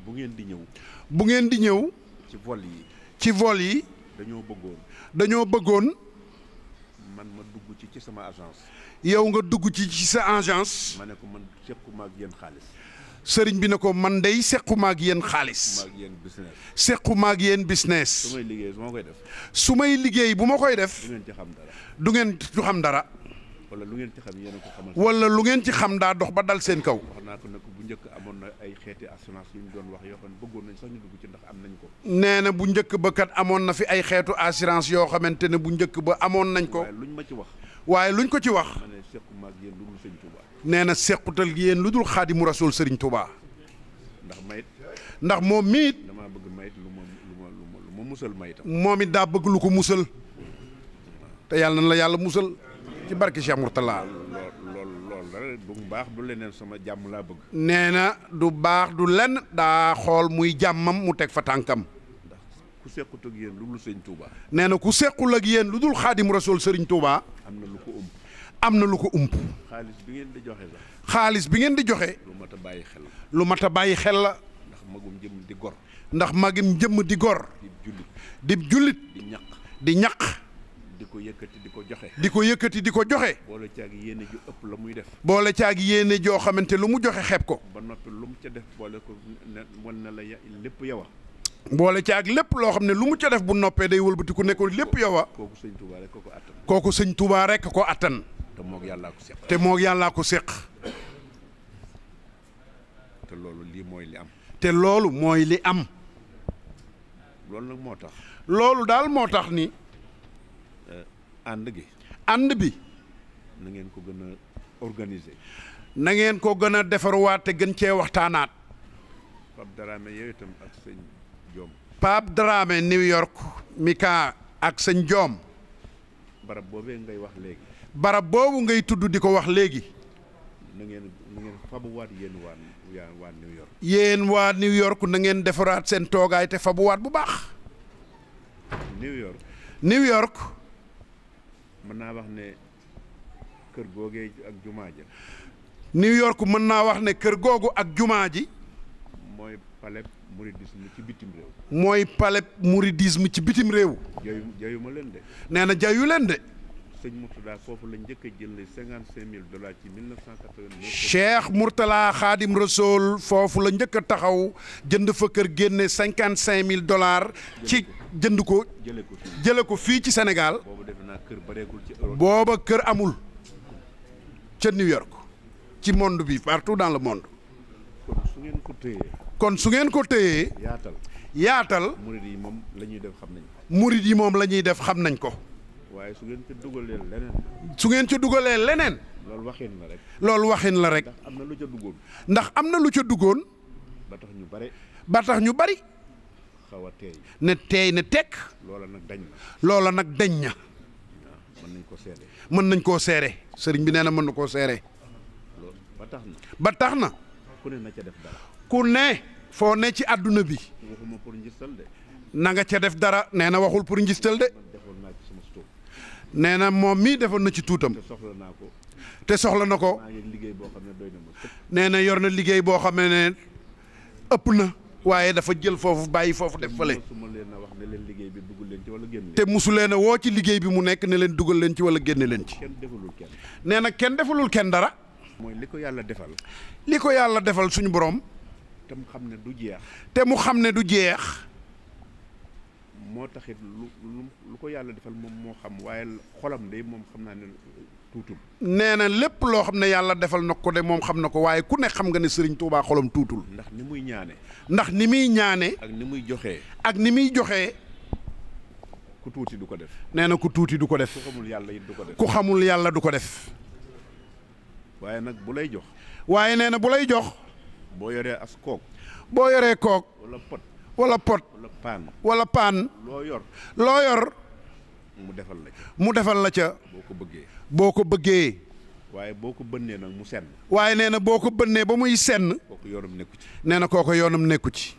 [SPEAKER 3] bu ngeen di ñëw.
[SPEAKER 5] bu ngeen di ñëw.
[SPEAKER 3] ci vol yi.
[SPEAKER 5] ci vol yi. dañoo bëggoon.
[SPEAKER 3] man ma dugg ci sama agence.
[SPEAKER 5] yow nga dugg ci sa agence.
[SPEAKER 3] ma ne ko man sequma ak yéen xaalis.
[SPEAKER 5] sëriñ bi ne ko man dey sequma ak yéen xaalis. sequma ak yéen business.
[SPEAKER 3] su may liggéey su ma koy def.
[SPEAKER 5] su may liggéey bu ma koy def.
[SPEAKER 3] du ngeen ci xam dara.
[SPEAKER 5] du ngeen ci xam dara.
[SPEAKER 3] wala lu ngeen ci xam yéen a ko xamal.
[SPEAKER 5] wala lu ngeen ci xam daa dox ba dal seen kaw.
[SPEAKER 3] wax naa ko nag bu njëkk amoon na ay xeeti assurance yu ñu doon wax yoo xam ne bëggoon nañ sax ñu dugg ci ndax am nañ ko.
[SPEAKER 5] nee na bu njëkk ba kat amoon na fi ay xeetu assurance yoo xamante ne bu njëkk ba amoon nañ ko.
[SPEAKER 3] waaye luñ ma ci wax.
[SPEAKER 5] waaye luñ ko ci wax.
[SPEAKER 3] ma ne sequma ak yéen lu dul sëñ Touba.
[SPEAKER 5] nee na sequtal yéen lu dul Xaadimu Rasuul Sëriñ Touba.
[SPEAKER 3] ndax mayit.
[SPEAKER 5] ndax moom miit.
[SPEAKER 3] damaa bëgg mayit lu ma musal mayitam.
[SPEAKER 5] moom it daa bëgg lu ko musal. te yàlla na la yàlla musal. ci barke Cheikh Mourtala.
[SPEAKER 3] loolu du baax du leneen sama jàmm laa bëgg.
[SPEAKER 5] nee na du baax du lenn daa xool muy jàmmam mu teg fa tànkam.
[SPEAKER 3] ndax ku sequt ak yéen lu dul sëñ Touba.
[SPEAKER 5] nee na ku sequl ak yéen lu dul Xaadimu Rasuul Sëriñ Touba.
[SPEAKER 3] am na lu ko ump.
[SPEAKER 5] am na lu ko ump.
[SPEAKER 3] xaalis bi ngeen di joxe sax.
[SPEAKER 5] xaalis bi ngeen di joxe.
[SPEAKER 3] lu mat a bàyyi xel.
[SPEAKER 5] lu mat a bàyyi xel la.
[SPEAKER 3] ndax magum jëm di gor.
[SPEAKER 5] ndax magum jëmm di gor.
[SPEAKER 3] di jullit.
[SPEAKER 5] di ñaq.
[SPEAKER 3] di ko yëkkati di ko joxe.
[SPEAKER 5] di ko yëkkati di ko joxe.
[SPEAKER 3] boole caag yéene ju ëpp la muy def.
[SPEAKER 5] boole caag yéene joo xamante lu mu joxe xeeb ko.
[SPEAKER 3] ba noppi lu mu ca def boole ko ne wan na la lépp yow a.
[SPEAKER 5] boole ci ak lépp loo xam ne lu mu ca def bu noppee day wëlbati ku nekkoon lépp yow a.
[SPEAKER 3] kooku sëñ Touba rek ko attan.
[SPEAKER 5] kooku sëñ Touba rek ko attan.
[SPEAKER 3] te moog yàllaa ko seq.
[SPEAKER 5] te moog yàllaa ko seq.
[SPEAKER 3] te loolu lii mooy li am.
[SPEAKER 5] te loolu mooy li am.
[SPEAKER 3] loolu nag moo tax.
[SPEAKER 5] loolu daal moo tax ni.
[SPEAKER 3] ànd gi.
[SPEAKER 5] ànd bi.
[SPEAKER 3] na ngeen ko gën a organiser.
[SPEAKER 5] na ngeen ko gën a defarwaat te gën cee waxtaanaat.
[SPEAKER 3] Pape Dramé yow itam ak sëñ Joom.
[SPEAKER 5] Pape Dramé New York Mika ak sëñ Joom.
[SPEAKER 3] barab boobee ngay wax léegi.
[SPEAKER 5] barab boobu ngay tudd di ko wax léegi.
[SPEAKER 3] na ngeen fabuwaat yéen waa New York.
[SPEAKER 5] yéen waa New York na ngeen defaraat seen toogaay te fabuwaat bu baax.
[SPEAKER 3] New York.
[SPEAKER 5] New York.
[SPEAKER 3] mën naa wax ne kër googee ak jumaa ja.
[SPEAKER 5] New York mën naa wax ne kër googu ak jumaa ji.
[SPEAKER 3] mooy palais mouridisme ci bitim réew.
[SPEAKER 5] mooy palais mouridisme ci bitim réew.
[SPEAKER 3] jayu ma leen de.
[SPEAKER 5] nee na jayu leen de.
[SPEAKER 3] sëñ Mourtada foofu la njëkk a jëlee $55,000 ci 1989.
[SPEAKER 5] Cheikh Mourtala Khadim Rasoul foofu la njëkk a taxaw jënd fa kër génne $55,000 ci jënd ko. jële ko fii ci Sénégal.
[SPEAKER 3] boobu defe naa kër bareegul ci Europe.
[SPEAKER 5] booba kër amul ca New York ci monde bi partout dans le monde.
[SPEAKER 3] kon su ngeen ko téyee.
[SPEAKER 5] kon su ngeen ko téyee. yaatal.
[SPEAKER 3] murid yi moom la ñuy def xam nañ ko.
[SPEAKER 5] murid yi moom la ñuy def xam nañ ko.
[SPEAKER 3] waaye su ngeen ci dugalee leneen.
[SPEAKER 5] su ngeen ci dugalee leneen.
[SPEAKER 3] loolu waxin la rek.
[SPEAKER 5] loolu waxin la rek.
[SPEAKER 3] ndax am na lu ca duggoon.
[SPEAKER 5] ndax am na lu ca duggoon.
[SPEAKER 3] ba tax ñu bare.
[SPEAKER 5] ba tax ñu bari.
[SPEAKER 3] xaw a teey.
[SPEAKER 5] ne teey ne tekk.
[SPEAKER 3] loola nag dañ na.
[SPEAKER 5] loola nag dañ na.
[SPEAKER 3] mën nañ ko seede.
[SPEAKER 5] mën nañ koo seere sëriñ bi nee na mën na koo seere.
[SPEAKER 3] loolu ba tax na.
[SPEAKER 5] ba tax na.
[SPEAKER 3] ku ne na ca def dara.
[SPEAKER 5] ku ne foo ne ci àdduna bi.
[SPEAKER 3] waxuma pour njistal de.
[SPEAKER 5] na nga ca def dara nee na waxul pour njistal de.
[SPEAKER 3] defoon naa ci sama stock.
[SPEAKER 5] nee na moom mii defoon na ci tuutam.
[SPEAKER 3] te soxla naa ko.
[SPEAKER 5] te soxla na ko.
[SPEAKER 3] maa ngi liggéey boo xam ne doy na ma sëkk.
[SPEAKER 5] nee na yor na liggéey boo xam ne ëpp na. waaye dafa jël foofu bàyyi foofu def fële.
[SPEAKER 3] su ma leen a wax ne leen liggéey bi dugg leen ci wala génn leen.
[SPEAKER 5] te musu leen a woo ci liggéey bi mu nekk ne leen dugal leen ci wala génne leen ci.
[SPEAKER 3] kenn defalul kenn.
[SPEAKER 5] nee na kenn defalul kenn dara.
[SPEAKER 3] mooy li ko yàlla defal.
[SPEAKER 5] li ko yàlla defal suñu borom.
[SPEAKER 3] te mu xam ne du jeex.
[SPEAKER 5] te mu xam ne du jeex.
[SPEAKER 3] moo taxit lu ko yàlla defal moom moo xam waaye xolam de moom xam naa ne tuutul.
[SPEAKER 5] nee na lépp loo xam ne yàlla defal na ko de moom xam na ko waaye ku ne xam nga ne Serigne Touba xolam tuutul.
[SPEAKER 3] ndax ni muy ñaane.
[SPEAKER 5] ndax ni muy ñaane.
[SPEAKER 3] ak ni muy joxee.
[SPEAKER 5] ak ni muy joxee.
[SPEAKER 3] ku tuuti du ko def.
[SPEAKER 5] nee na ku tuuti du ko def.
[SPEAKER 3] ku xamul yàlla it du ko def.
[SPEAKER 5] ku xamul yàlla du ko def.
[SPEAKER 3] waaye nag bu lay jox.
[SPEAKER 5] waaye nee na bu lay jox.
[SPEAKER 3] boo yoree as kook.
[SPEAKER 5] boo yoree kook.
[SPEAKER 3] wala pot.
[SPEAKER 5] wala pot.
[SPEAKER 3] wala paan.
[SPEAKER 5] wala paan.
[SPEAKER 3] loo yor.
[SPEAKER 5] loo yor.
[SPEAKER 3] mu defal la ca.
[SPEAKER 5] mu defal la ca.
[SPEAKER 3] boo ko bëggee.
[SPEAKER 5] boo ko bëggee.
[SPEAKER 3] waaye boo ko bënnee nag mu senn.
[SPEAKER 5] waaye nee na boo ko bënnee ba muy senn.
[SPEAKER 3] kooku yoonam nekku ci.
[SPEAKER 5] nee na kooku yoonam nekku ci.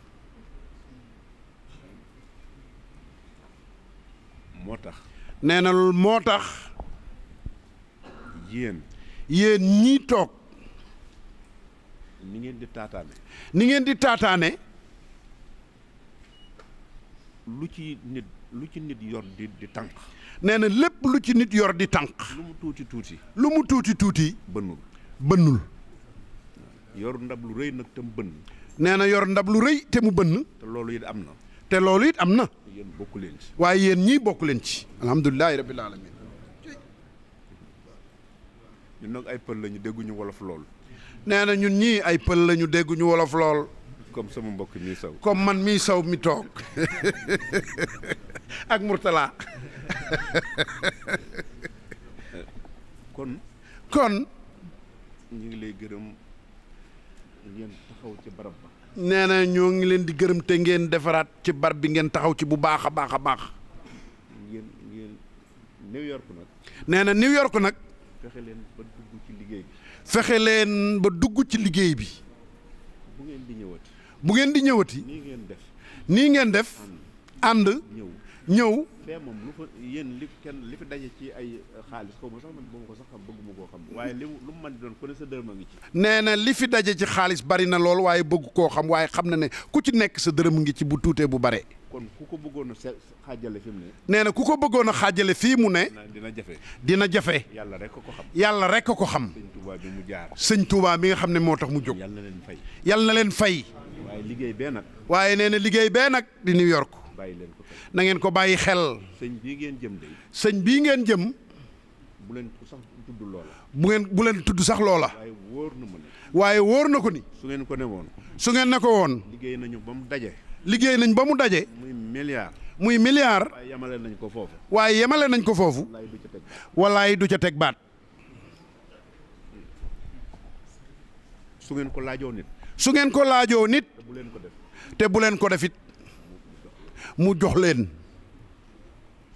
[SPEAKER 3] moo tax.
[SPEAKER 5] nee na moo tax.
[SPEAKER 3] yéen.
[SPEAKER 5] yéen ñii toog.
[SPEAKER 3] ni ngeen di taataane.
[SPEAKER 5] ni ngeen di taataane.
[SPEAKER 3] lu ci nit yor di tànk.
[SPEAKER 5] nee na lépp lu ci nit yor di tànk.
[SPEAKER 3] lu mu tuuti tuuti.
[SPEAKER 5] lu mu tuuti tuuti.
[SPEAKER 3] bënnul.
[SPEAKER 5] bënnul.
[SPEAKER 3] yor ndab lu rëy nag te mu bënn.
[SPEAKER 5] nee na yor ndab lu rëy te mu bënn.
[SPEAKER 3] te loolu it am na.
[SPEAKER 5] te loolu it am na.
[SPEAKER 3] yéen bokku leen ci.
[SPEAKER 5] waaye yéen ñii bokk leen ci. alhamdulilahi rabbil alamin.
[SPEAKER 3] ñun nag ay pël lañu dégguñu wolof lool.
[SPEAKER 5] nee na ñun ñii ay pël lañu dégguñu wolof lool.
[SPEAKER 3] comme sama mbokk mii saw.
[SPEAKER 5] comme man mii saw mi toog ak Mourtala.
[SPEAKER 3] kon. ñu ngi lay gërëm ngeen taxaw ci barab ba.
[SPEAKER 5] nee na ñoo ngi leen di gërëm te ngeen defaraat ci barab bi ngeen taxaw ci bu baax a baax a baax.
[SPEAKER 3] ngeen New York nag.
[SPEAKER 5] nee na New York nag.
[SPEAKER 3] fexe leen ba dugg ci liggéey bi.
[SPEAKER 5] fexe leen ba dugg ci liggéey bi.
[SPEAKER 3] bu ngeen di ñëwati.
[SPEAKER 5] bu ngeen di ñëwati.
[SPEAKER 3] nii ngeen def.
[SPEAKER 5] nii ngeen def. ànd. ñëw.
[SPEAKER 3] fee moom lu fa yéen li fi daje ci ay xaalis xaw ma sax man boo ma ko sax xam bëgguma koo xam waaye lu mu mën di doon ku ne sa dërëm a ngi ci. nee
[SPEAKER 5] na li fi daje ci xaalis bari na lool waaye bëgg koo xam waaye xam na ne ku ci nekk sa dërëm ngi ci bu tuutee bu bare.
[SPEAKER 3] kon ku ko bëggoon a xaajale fi mu ne.
[SPEAKER 5] nee na ku ko bëggoon a xaajale fii mu ne.
[SPEAKER 3] dina jafe.
[SPEAKER 5] dina jafe.
[SPEAKER 3] yàlla rek ko xam.
[SPEAKER 5] yàlla rek ko xam.
[SPEAKER 3] sëñ Touba bi mu jaar.
[SPEAKER 5] sëñ Touba mi nga xam ne moo tax mu jóg.
[SPEAKER 3] yàlla na leen fay.
[SPEAKER 5] yàlla na leen fay.
[SPEAKER 3] waaye liggéey bee nag.
[SPEAKER 5] waaye nee na liggéey bee nag di New York.
[SPEAKER 3] bàyyi leen ko
[SPEAKER 5] na ngeen ko bàyyi xel.
[SPEAKER 3] sëñ bii ngeen jëm de.
[SPEAKER 5] sëñ bii ngeen jëm.
[SPEAKER 3] bu leen ko sax tudd loola.
[SPEAKER 5] bu leen tudd sax loola.
[SPEAKER 3] waaye wóor na ma ne.
[SPEAKER 5] waaye wóor na ko ni.
[SPEAKER 3] su ngeen ko ne woon.
[SPEAKER 5] su ngeen ne ko woon.
[SPEAKER 3] liggéey nañu ba mu daje.
[SPEAKER 5] liggéey nañ ba mu daje.
[SPEAKER 3] muy milliard.
[SPEAKER 5] waaye
[SPEAKER 3] yemale nañ ko foofu.
[SPEAKER 5] waaye yemale nañ ko foofu. wallaay du ca teg baat.
[SPEAKER 3] su ngeen ko laajoo nit.
[SPEAKER 5] su ngeen ko laajoo nit.
[SPEAKER 3] te bu leen ko def.
[SPEAKER 5] te bu leen ko defit mu jox leen.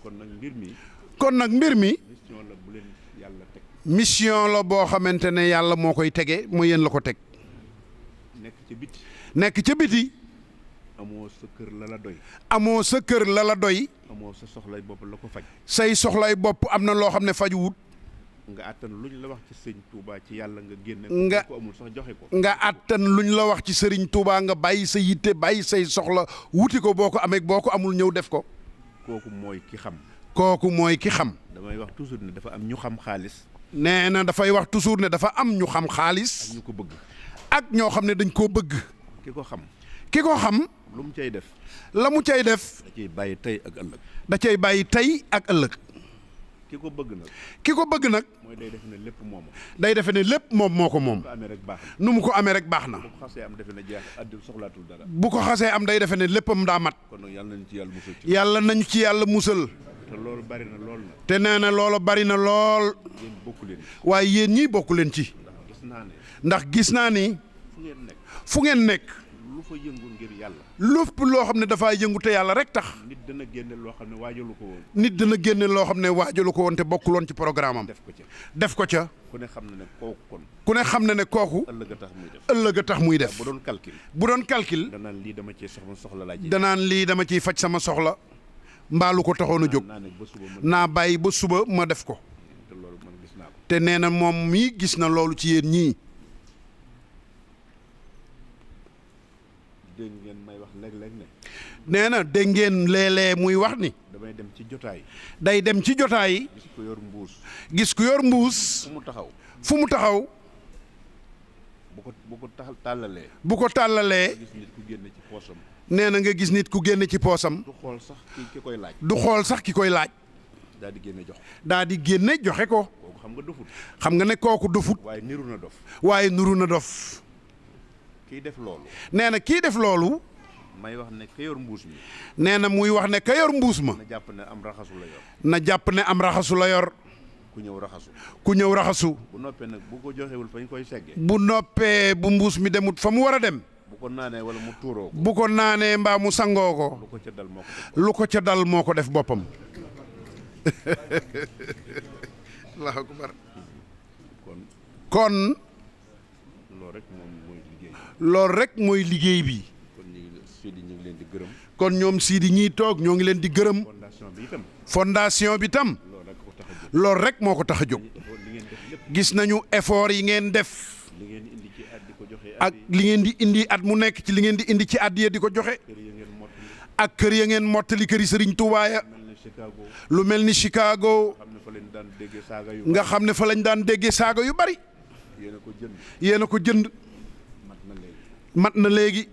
[SPEAKER 3] kon nag mbir mi.
[SPEAKER 5] kon nag mbir mi.
[SPEAKER 3] mission la bu leen yàlla teg.
[SPEAKER 5] mission la boo xamante ne yàlla moo koy tege mu yéen la ko teg.
[SPEAKER 3] nekk ca biti.
[SPEAKER 5] nekk ca biti.
[SPEAKER 3] amoo sa kër la la doy.
[SPEAKER 5] amoo sa kër la la doy.
[SPEAKER 3] amoo sa soxlay bopp la ko faj.
[SPEAKER 5] say soxlay bopp am na loo xam ne faju wut.
[SPEAKER 3] nga àttan luñ la wax ci sëñ Touba ci yàlla nga génne.
[SPEAKER 5] nga
[SPEAKER 3] ko amul sax joxe ko.
[SPEAKER 5] nga àttan luñ la wax ci sëriñ Touba nga bàyyi sa yitte bàyyi say soxla wuti ko boo ko amee boo ko amul ñëw def ko.
[SPEAKER 3] kooku mooy ki xam.
[SPEAKER 5] kooku mooy ki xam.
[SPEAKER 3] damay wax toujours ne dafa am ñu xam xaalis.
[SPEAKER 5] nee na dafay wax toujours ne dafa am ñu xam xaalis.
[SPEAKER 3] ak ñu ko bëgg.
[SPEAKER 5] ak ñoo xam ne dañ koo bëgg.
[SPEAKER 3] ki ko xam.
[SPEAKER 5] ki ko xam.
[SPEAKER 3] lu mu cay def.
[SPEAKER 5] la mu cay def.
[SPEAKER 3] da cay bàyyi tey ak ëllëg.
[SPEAKER 5] da cay bàyyi tey ak ëllëg.
[SPEAKER 3] ki ko bëgg nag.
[SPEAKER 5] ki ko bëgg nag.
[SPEAKER 3] mooy day def ne lépp moom.
[SPEAKER 5] day defe ne lépp moom moo ko moom.
[SPEAKER 3] bu ko amee rek baax na.
[SPEAKER 5] nu mu ko amee rek baax na.
[SPEAKER 3] bu ko xasee am defe ne jeex addi soxlaatul dara.
[SPEAKER 5] bu ko xasee am day defe ne léppam daa mat.
[SPEAKER 3] kon nag yàlla nañu ci yàlla musal.
[SPEAKER 5] yàlla nañu ci yàlla musal.
[SPEAKER 3] te loolu bari na lool na.
[SPEAKER 5] te nee na loolu bari na lool.
[SPEAKER 3] yéen bokku leen.
[SPEAKER 5] waaye yéen ñii bokku leen ci.
[SPEAKER 3] ndax gis naa ne.
[SPEAKER 5] ndax gis naa ni.
[SPEAKER 3] fu ngeen nekk.
[SPEAKER 5] fu ngeen nekk.
[SPEAKER 3] lu fa yëngu ngir yàlla.
[SPEAKER 5] lépp loo xam ne dafaa yëngu te yàlla rek tax.
[SPEAKER 3] nit dana génne loo xam ne waajalu ko woon.
[SPEAKER 5] nit dana génne loo xam ne waajalu ko woon te bokkuloon ci programme am.
[SPEAKER 3] def ko ca.
[SPEAKER 5] def ko ca.
[SPEAKER 3] ku ne xam na ne kooku kon.
[SPEAKER 5] ku ne xam na ne kooku.
[SPEAKER 3] ëllëg a tax muy def.
[SPEAKER 5] ëllëg a tax muy def.
[SPEAKER 3] bu doon calcul.
[SPEAKER 5] bu doon calcul.
[SPEAKER 3] danaan lii dama cee soxla laa ji.
[SPEAKER 5] danaan lii dama ciy faj sama soxla. mbaalu ko taxoon a jóg. naa bàyyi ba suba ma def ko.
[SPEAKER 3] te loolu man gis naa ko.
[SPEAKER 5] te nee na moom mii gis na loolu ci yéen ñii.
[SPEAKER 3] dégg ngeen may wax léeg-léeg ne.
[SPEAKER 5] nee na dégg ngeen léeg-léeg muy wax ni.
[SPEAKER 3] damay dem ci jotaay.
[SPEAKER 5] day dem ci jotaay yi.
[SPEAKER 3] gis ko yor mbuus.
[SPEAKER 5] gis ku yor mbuus.
[SPEAKER 3] fu mu taxaw.
[SPEAKER 5] fu mu taxaw.
[SPEAKER 3] bu ko tàllalee.
[SPEAKER 5] bu ko tàllalee.
[SPEAKER 3] gis nit ku génne ci poosam.
[SPEAKER 5] nee na nga gis nit ku génne ci poosam.
[SPEAKER 3] du xool sax ki koy laaj.
[SPEAKER 5] du xool sax ki koy laaj.
[SPEAKER 3] daal di génne jox.
[SPEAKER 5] daal di génne joxe ko.
[SPEAKER 3] kooku xam nga dofut.
[SPEAKER 5] xam nga ne kooku dofut.
[SPEAKER 3] waaye niru na dof.
[SPEAKER 5] waaye nuru na dof.
[SPEAKER 3] kiy def loolu.
[SPEAKER 5] nee na kii def loolu.
[SPEAKER 3] may wax ne ka yor mbuus mi.
[SPEAKER 5] nee na muy wax ne ka yor mbuus ma.
[SPEAKER 3] na jàpp ne am raxasu la yor.
[SPEAKER 5] na jàpp ne am raxasu la yor.
[SPEAKER 3] ku ñëw raxasu.
[SPEAKER 5] ku ñëw raxasu.
[SPEAKER 3] bu noppee nag bu ko joxewul fañ koy seggee.
[SPEAKER 5] bu noppee bu mbuus mi demut fa mu war a dem.
[SPEAKER 3] bu ko naanee wala mu tuuroo ko.
[SPEAKER 5] bu ko naanee mbaa mu sangoo ko.
[SPEAKER 3] lu ko ca dal moo ko def.
[SPEAKER 5] lu ko ca dal moo ko def boppam. Allahu akbar. kon.
[SPEAKER 3] loolu rek moom mooy liggéey.
[SPEAKER 5] loolu rek mooy liggéey bi.
[SPEAKER 3] kon Sidi ñu ngi leen di gërëm.
[SPEAKER 5] kon ñoom Sidi ñiy toog ñoo ngi leen di gërëm.
[SPEAKER 3] fondation bi itam.
[SPEAKER 5] fondation bi tam. loolu rek moo ko tax a jóg. gis nañu effort yi ngeen def.
[SPEAKER 3] li ngeen indi ci at di ko joxe.
[SPEAKER 5] ak li ngeen di indi at mu nekk ci li ngeen di indi ci addiya di ko joxe. ak kër ya ngeen mottali këri Serigne Touba ya. lu mel ni Chicago. nga xam ne fa lañ daan déggee saaga yu bari. yéen a ko jënd. mat na léegi.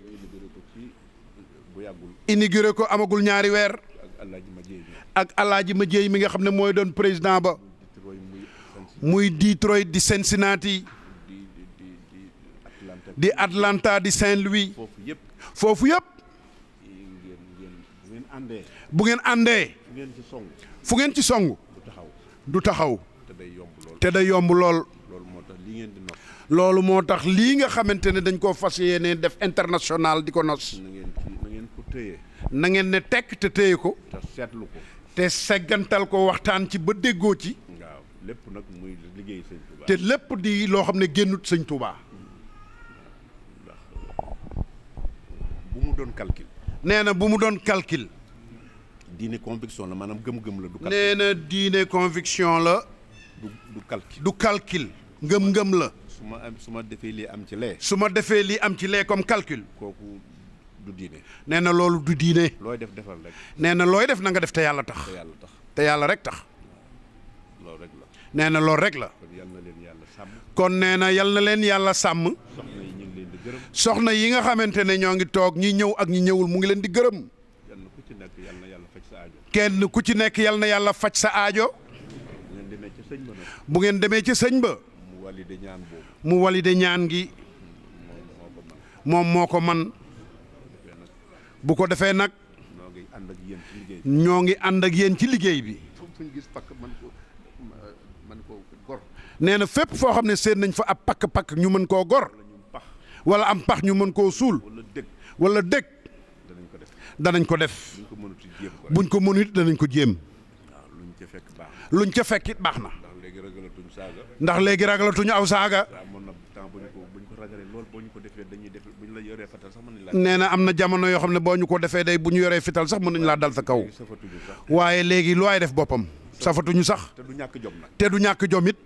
[SPEAKER 5] inauguré ko amagul ñaari weer. ak alaaji ma jéey mi nga xam ne mooy doon président ba. muy Detroit di Cincinnati. di Atlanta di Saint-Louis. foofu yëpp. bu ngeen àndee. fu ngeen ci song. du taxaw. te day yomb lool. loolu moo tax lii nga xamante ne dañ koo fas yéene def international di ko nos. na ngeen ne tekk te téye ko.
[SPEAKER 3] te seetlu ko.
[SPEAKER 5] te seggantal ko waxtaan ci ba déggoo ci.
[SPEAKER 3] waaw lépp nag muy liggéey sëñ Touba.
[SPEAKER 5] te lépp di loo xam ne génnut sëñ Touba.
[SPEAKER 3] ndax bu mu doon calcul.
[SPEAKER 5] nee na bu mu doon calcul.
[SPEAKER 3] diine conviction la maanaam gëm-gëm la. du calcul.
[SPEAKER 5] nee na diine conviction la.
[SPEAKER 3] du calcul.
[SPEAKER 5] du calcul. ngëm-ngëm la.
[SPEAKER 3] su ma defee lii am ci lee.
[SPEAKER 5] su ma defee lii am ci lee comme calcul.
[SPEAKER 3] kooku du diine.
[SPEAKER 5] nee na loolu du diine.
[SPEAKER 3] looy def defal rek.
[SPEAKER 5] nee na looy def na nga def te yàlla tax.
[SPEAKER 3] te yàlla tax.
[SPEAKER 5] te yàlla rek tax.
[SPEAKER 3] loolu rek la.
[SPEAKER 5] nee na loolu rek la.
[SPEAKER 3] kon yal na leen yàlla sàmm.
[SPEAKER 5] kon nee na yal na leen yàlla sàmm. soxna yi nga xamante ne ñoo ngi toog ñi ñëw ak ñi ñëwul mu ngi leen di gërëm. kenn ku ci nekk yal na yàlla faj sa aajo. bu ngeen demee ca sëñ ba. mu walide ñaan gi. moom moo ko man. bu ko defee nag. ñoo ngi ànd ak yéen ci liggéey bi. nee na fépp foo xam ne seen nañ fa ab pakk-pakk ñu mën koo gor. wala am pax ñu mën koo suul. wala dëkk. danañ ko def. buñ ko mënut danañ ko jéem. luñ ca fekk it baax na. ndax léegi ragalatuñu aw saaga. nee na am na jamono yoo xam ne boo ñu ko defee day bu ñu yoree fital sax mën nañu laa dal sa kaw. waaye léegi lu waay def boppam. safatuñu sax. te du ñàkk jom nag. te du ñàkk jom it.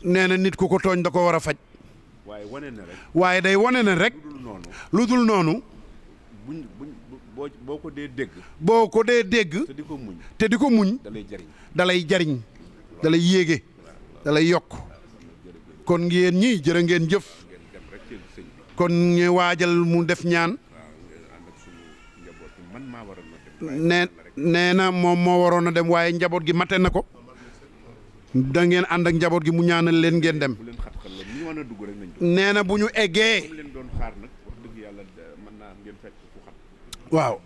[SPEAKER 5] nee na nit ku ko tooñ da ko war a faj. waaye day wane ne rek. lu dul noonu.
[SPEAKER 3] boo ko dee dégg.
[SPEAKER 5] boo ko dee dégg.
[SPEAKER 3] te di ko muñ.
[SPEAKER 5] te di ko muñ.
[SPEAKER 3] dalay jariñ.
[SPEAKER 5] dalay yéege. dalay yokk. kon ngeen ñii jërë ngeen jëf. kon ñu waajal mu def ñaan. nee na moom moo waroon a dem waaye njaboot gi mate na ko. da ngeen ànd ak njaboot gi mu ñaanal leen ngeen dem. nee na bu ñu eggee. waaw.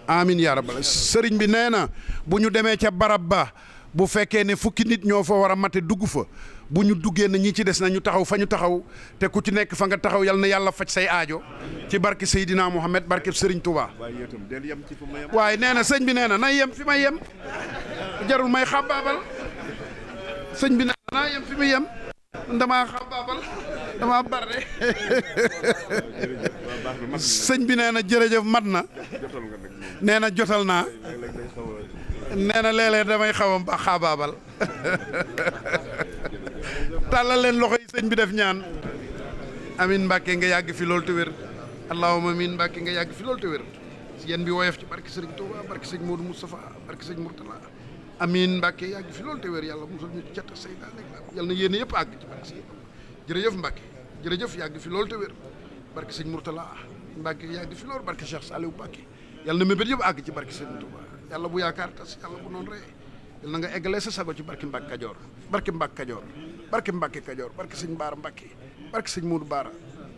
[SPEAKER 5] amiin yaa rabbal sëriñ bi nee na bu ñu demee ca barab ba bu fekkee ne fukki nit ñoo fa war a mate dugg fa bu ñu duggee na ñi ci des na ñu taxaw fa ñu taxaw te ku ci nekk fa nga taxaw yal na yàlla faj say aajo ci barke Seydina Mohamed barke Sëriñ Touba. waaye nee na sëñ bi nee na nay yem fi may yem jarul may xabaabal sëñ bi nee na naa yem fi muy yem damaa xabaabal damaa bare sëñ bi nee na jërëjëf mat na nee na jotal naa nee na léeg-léeg damay xaw a xaabaabal tàllal leen loxo yi sëñ bi def ñaan amin Mbacké nga yàgg fi loolu te wér allahumma amin Mbacké nga yàgg fi loolu te wér yéen bi woyof ci barke Sëriñ Touba barke sëñ Modou Moustapha barke sëñ Mourtala amin Mbacké yàgg fi loolu te wér yàlla musal ñu ci cat saytaane yàlla na yéene yëpp àgg ci barke sëñ jërëjëf Mbacké jërëjëf yàgg fi loolu te wér barke sëñ Mourtala Mbacké yàgg fi loolu barke Cheikh Saliou Mbacké yàlla na mébét yëpp àgg ci barke Sëriñ Touba yàlla bu yaakaar tas yàlla bu noonu ree yàlla na nga eggalee sa sago ci barke Mbacké Kajoor barke Mbacké Kajoor barke Mbacké Kajoor barke sëñ Baara Mbacké barke sëñ Modou Baara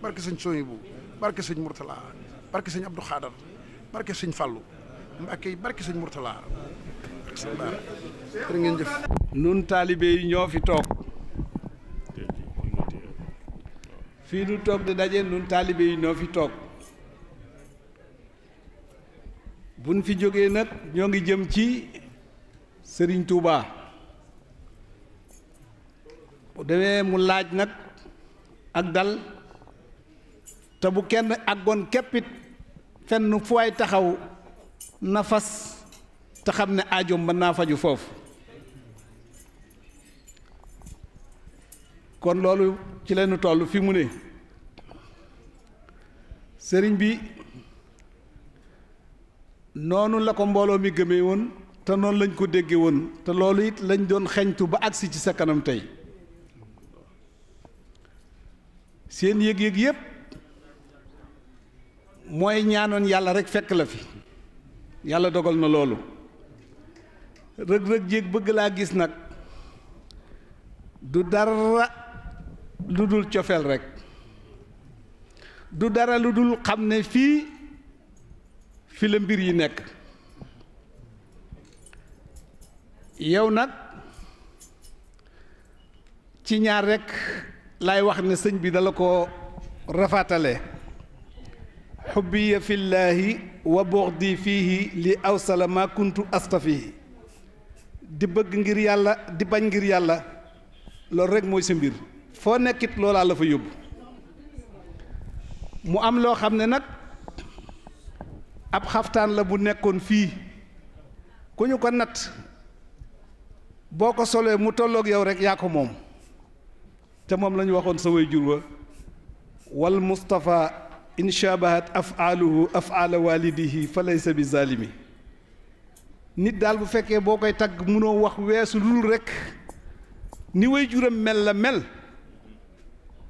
[SPEAKER 5] barke sëñ Soyibu barke sëñ Mourtala barke sëñ Abdou Khadar barke sëñ Fallou Mbacké barke sëñ Mourtala barke sëñ Baara jërë ngeen jëf.
[SPEAKER 6] nun taalibe yi ñoo fi toog fii nu toog di daje nun taalibe yi ñoo fi toog buñ fi jógee nag ñoo ngi jëm ci Serigne Touba bu demee mu laaj nag ak dal te bu kenn àggoon képpit fenn fu waay taxaw na fas te xam ne aajoom mën naa faju foofu kon loolu ci leenu toll fi mu ne sëriñ bi noonu la ko mbooloo mi gëmee woon te noonu lañ ko déggee woon te loolu it lañ doon xeñtu ba agsi ci sa kanam tey seen yëg-yëg yépp mooy ñaanoon yàlla rekk fekk la fi yàlla dogal na loolu rëg-rëg jéeg bëgg laa gis nag du dara lu dul cofeel rekk du dara lu dul xam ne fii fi la mbir yi nekk yow nag ci ñaar rekk laay wax ne sëñ bi dala ko rafatale xubbiya fillaahi wa buxdi fiihi li awsala ma kuntu astafihi di bëgg ngir yàlla di bañ ngir yàlla loolu rekk mooy sa mbir foo nekkit loolaa la fa yóbbu mu am loo xam ne nag ab xaftaan la bu nekkoon fii ku ñu ko natt boo ko solee mu tolloog yow rekk yaa ko moom te moom la ñu waxoon sa way jur wa wal Mustafa in shabahat afaaluhu afaala walidihi fa laysa bi zalimi nit daal bu fekkee boo koy tagg mënoo wax weesu lul rekk ni way juram mel la mel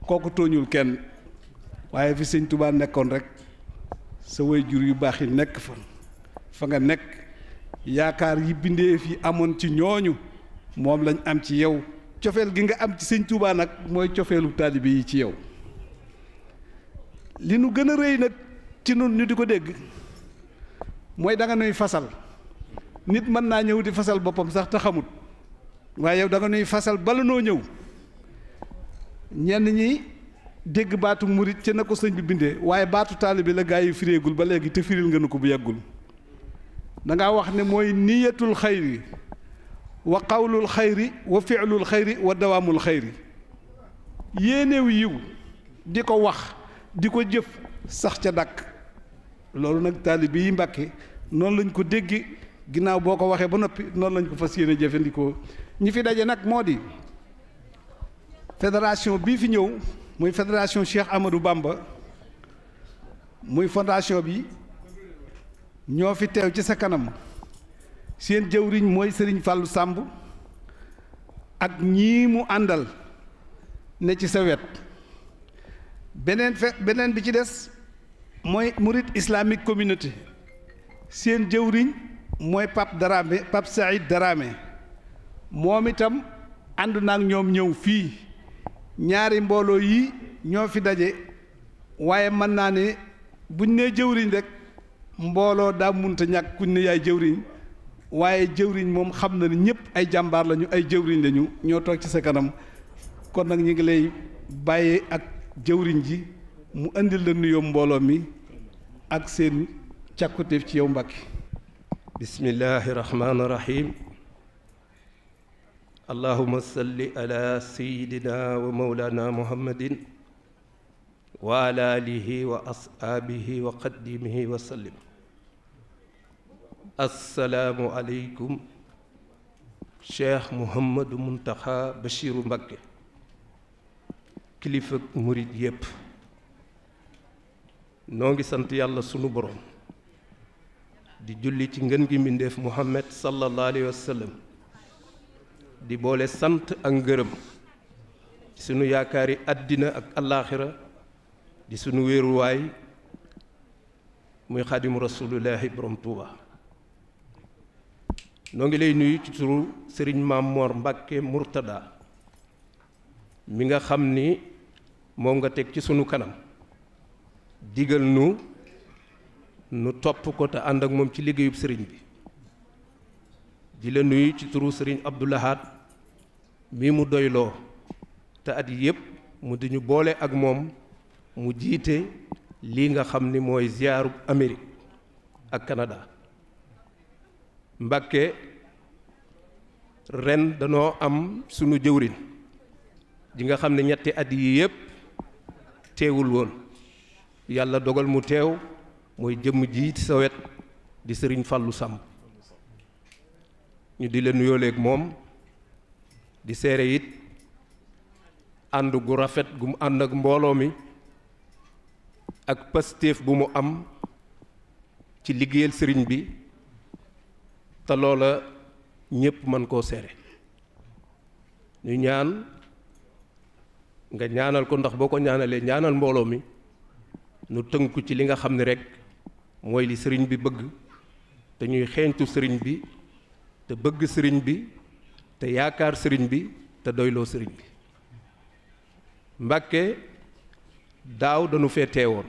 [SPEAKER 6] kooku tooñul kenn waaye fi sëñ Touba nekkoon rek sa way jur yu baax yi nekk fa nga nekk yaakaar yi bindeef yi amoon ci ñooñu moom lañ am ci yow cofeel gi nga am ci sëñ Touba nag mooy cofeelu taalibe yi ci yow li nu gën a rëy nag ci nun ñu di ko dégg mooy da nga nuy fasal nit mën naa ñëw di fasal boppam sax te xamut waaye yow da nga nuy fasal bala noo ñëw ñenn ñi dégg baatu murit ca na ko sëñ bi bindee waaye baatu taalibe la gaa yi firéegul ba léegi te firil nga nu ko bu yàggul da ngaa wax ne mooy niyatul xayri wa qawlul xayri wa fi'lul xayri wa dawaamul xayri yéenew yiw di ko wax di ko jëf sax ca dàkk loolu nag taalibe yi Mbàkke noonu lañ ko dégg ginnaaw boo ko waxee ba noppi noonu lañ ko fas yéene jëfandikoo ñi fi daje nag moo di fédération bii fi ñëw muy fédération Ch Am Bamba muy fondation bi ñoo fi teew ci sa kanam seen jëwriñ mooy Serigne Fallou Samb ak ñii mu àndal ne ci sa wet beneen bi ci des mooy Mouride Islamique Communauté seen jëwriñ mooy Pape Saïd Darame moom itam ànd na ak ñoom ñëw fii ñaari mbooloo yi ñoo fi daje waaye mën naa ne buñ nee jëwriñ rek mbooloo daa munta ñàkk kuñ ne yaay jëwriñ waaye jëwriñ moom xam na ne ñëpp ay jàmbaar lañu ay jëwriñ lañu ñoo toog ci sa kanam kon nag ñu ngi lay bàyyee ak jëwriñ ji mu indil la nuyoo mbooloo mi ak seen càkkutéef ci yow Mbàkke.
[SPEAKER 7] bismillahi rahmaani rahim. allahuma salli ala sayidina wa mawlana muhammadin wa ala alihi wa ashaabihi wa qadimihi wa sallim. assalaamu aleykum cheikh Mouhamadou Mountakha Bachiru Mbacké kilifa murit yépp noo ngi sant yàlla sunu borom di julli ci ngën gi mbindéef Muhammad sallallahu alayhi wa sallam di boole sant ak ngërëm ci sunu yaakaari àddina ak allaaxira di sunu wéeruwaay muy xaadimu rasulullahi borom Touba noo ngi lay nuyu ci turu sëriñ Maam Mor Mbacké Murtada mi nga xam ni moom nga teg ci sunu kanam digal nu topp ko te ànd ak moom ci liggéeyub sëriñ bi di la nuyu ci turu sëriñ Abdoulahad mi mu doyloo te at yépp mu di ñu boole ak moom mu jiite lii nga xam ni mooy ziarub Amérique ak Canada. Mbacké ren danoo am sunu jëwrin ji nga xam ne ñetti at yi yépp teewul woon yàlla dogal mu teew mooy jëmm ji ci sa wet di sëriñ Fallou Samb ñu di la nuyooleeg moom di seere it ànd gu rafet gu mu ànd ak mbooloo mi ak pastéef bu mu am ci liggéeyal sëriñ bi te loola ñépp mën koo seere ñu ñaan nga ñaanal ko ndax boo ko ñaanalee ñaanal mbooloo mi nu tënku ci li nga xam ne rek mooy li sëriñ bi bëgg te ñuy xeeñtu sëriñ bi te bëgg sëriñ bi te yaakaar sëriñ bi te doyloo sëriñ bi. Mbacké daaw dañu fee teewoon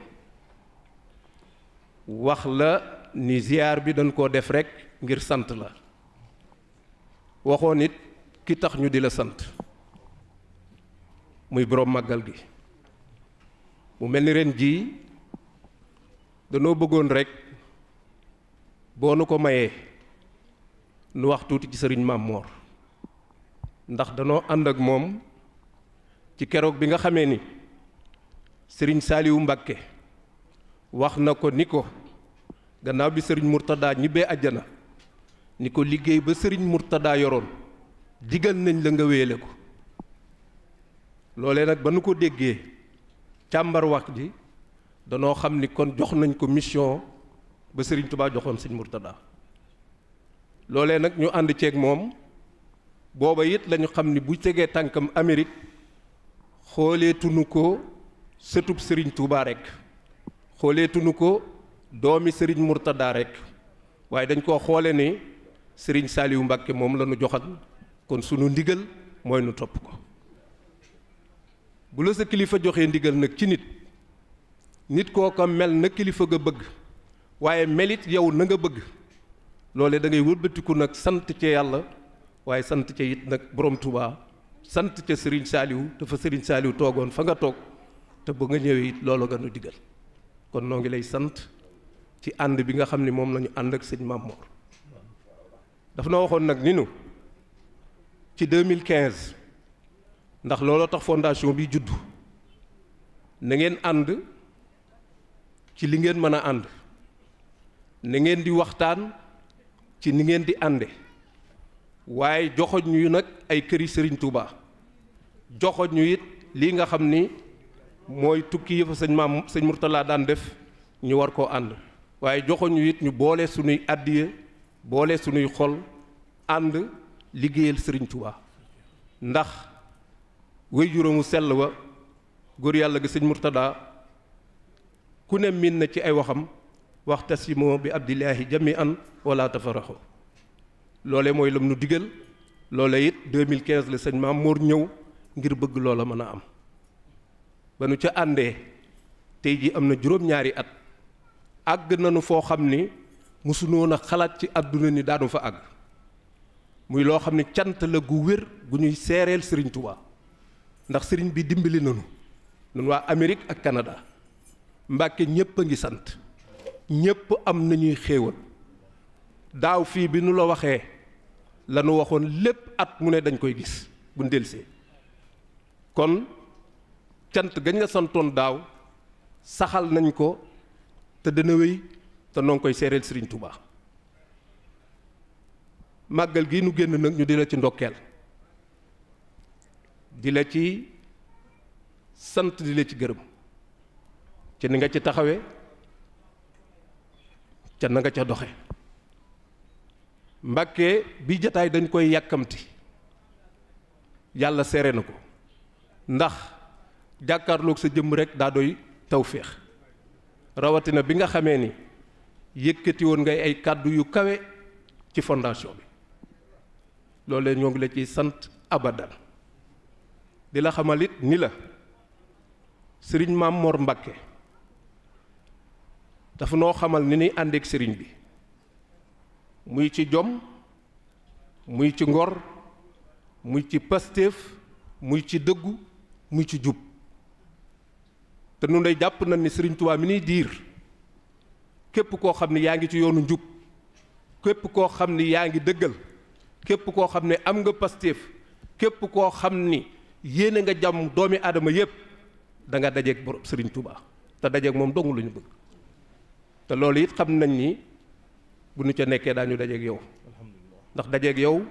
[SPEAKER 7] wax la ni ziar bi dañ koo def rek ngir sant la waxoon it ki tax ñu di la sant muy boroom màggal gi mu mel ni ren jii danoo bëggoon rek boo nu ko mayee nu wax tuuti ci sëriñ Maam Moor ndax danoo ànd ak moom ci keroog bi nga xamee ni sëriñ Saaliwu Mbacké wax na ko ni ko gannaaw bi sëriñ Murtada ñibbee àjjana ni ko liggéey ba sëriñ Murtada yoroon digal nañ la nga wéele ko loolee nag ba nu ko déggee càmbar wax ji danoo xam ni kon jox nañ ko mission ba sëriñ Touba joxoon sëriñ Murtada loolee nag ñu ànd ceeg moom booba it lañu xam ni bu tegee tànkam Amérique xooleetunu ko sëtub Serigne Touba rek xooleetunu ko doomi Serigne Mourtada rek waaye dañ koo xoole ni Serigne Saliou Mbacké moom la ñu joxan kon sunu ndigal mooy nu topp ko bu la sa kilifa joxee ndigal nag ci nit kooka mel na kilifa ga bëgg waaye melit yow na nga bëgg loole da ngay wëlbatiku nag sant ca yàlla waaye sant ca it nag borom Touba sant ca Serigne Saliou te fa Serigne Saliou toogoon fa nga toog te ba nga ñëwee it loolu nga nu digal kon noo ngi lay sant ci ànd bi nga xam ne moom lañu ànd ak sëñ Mame Mor dafa na waxoon nag ni nu ci 2015 ndax looloo tax fondation bi juddu na ngeen ànd ci li ngeen mën a ànd na ngeen di waxtaan ci ni ngeen di ànde waaye joxoñ ñu nag ay këri Serigne Touba joxoñ ñu it lii nga xam ni mooy tukki yëfa sëñ Mourtala daan def ñu war koo ànd waaye joxoñ ñu it ñu boole sunuy àddiya boole sunuy xol ànd liggéeyal Serigne Touba ndax way juróomu sell wa góor yàlla gi sëñ Mourtada ku ne min na ci ay waxam waxtasimoo bi abdillahi jami'an wala tafaraxu loole mooy lam nu digal loole it 2015 la sëñ Mame Mor ñëw ngir bëgg loola mën a am ba nu ca àndee tey ji am na juróom-ñaari at àgg nañu foo xam ni mosunoon a xalaat ci àdduna ni daanu fa àgg muy loo xam ne cant la gu wér gu ñuy seereel Serigne Touba ndax Serigne bi dimbali nañu ñun waa Amérique ak Canada Mbacké ñépp a ngi sant ñépp am nañuy xéewal daaw fii bi nu la waxee la nu waxoon lépp at mu ne dañ koy gis bu ndelsee kon cant gañ la santoon daaw saxal nañ ko te dana wéy te noo ngi koy seereel Serigne Touba màggal gi nu génn nag ñu di la ci ndokkeel di la ci sant di la ci gërëm ci ni nga ci taxawe ca na nga ca doxe Mbacké bi jataay dañ koy yàkkamti yàlla seere na ko ndax jàkkaarloog sa jëmm rek daa doy tawféex rawatina bi nga xamee ni yëkkati woon ngay ay kàddu yu kawe ci fondation bi loolee ñoo ngi la ciy sant abadan di la xamalit ni la Serigne Mame Mor Mbacké dafa noo xamal ni ni àndeek Serigne bi muy ci jom muy ci ngor muy ci pastéef muy ci dëggu muy ci jub te nun day jàpp nañ ni Serigne Touba mi niy diir képp koo xam ni yaa ngi ci yoonu njub képp koo xam ni yaa ngi dëggal képp koo xam ne am nga pastéef képp koo xam ni yéene nga jàmm doomi aadama yépp da nga dajeeg borom Serigne Touba te dajeeg moom dong lu ñu bëgg te loolu it xam nañ ni bu ñu ca nekkee daañu dajeeg yow ndax dajeeg yow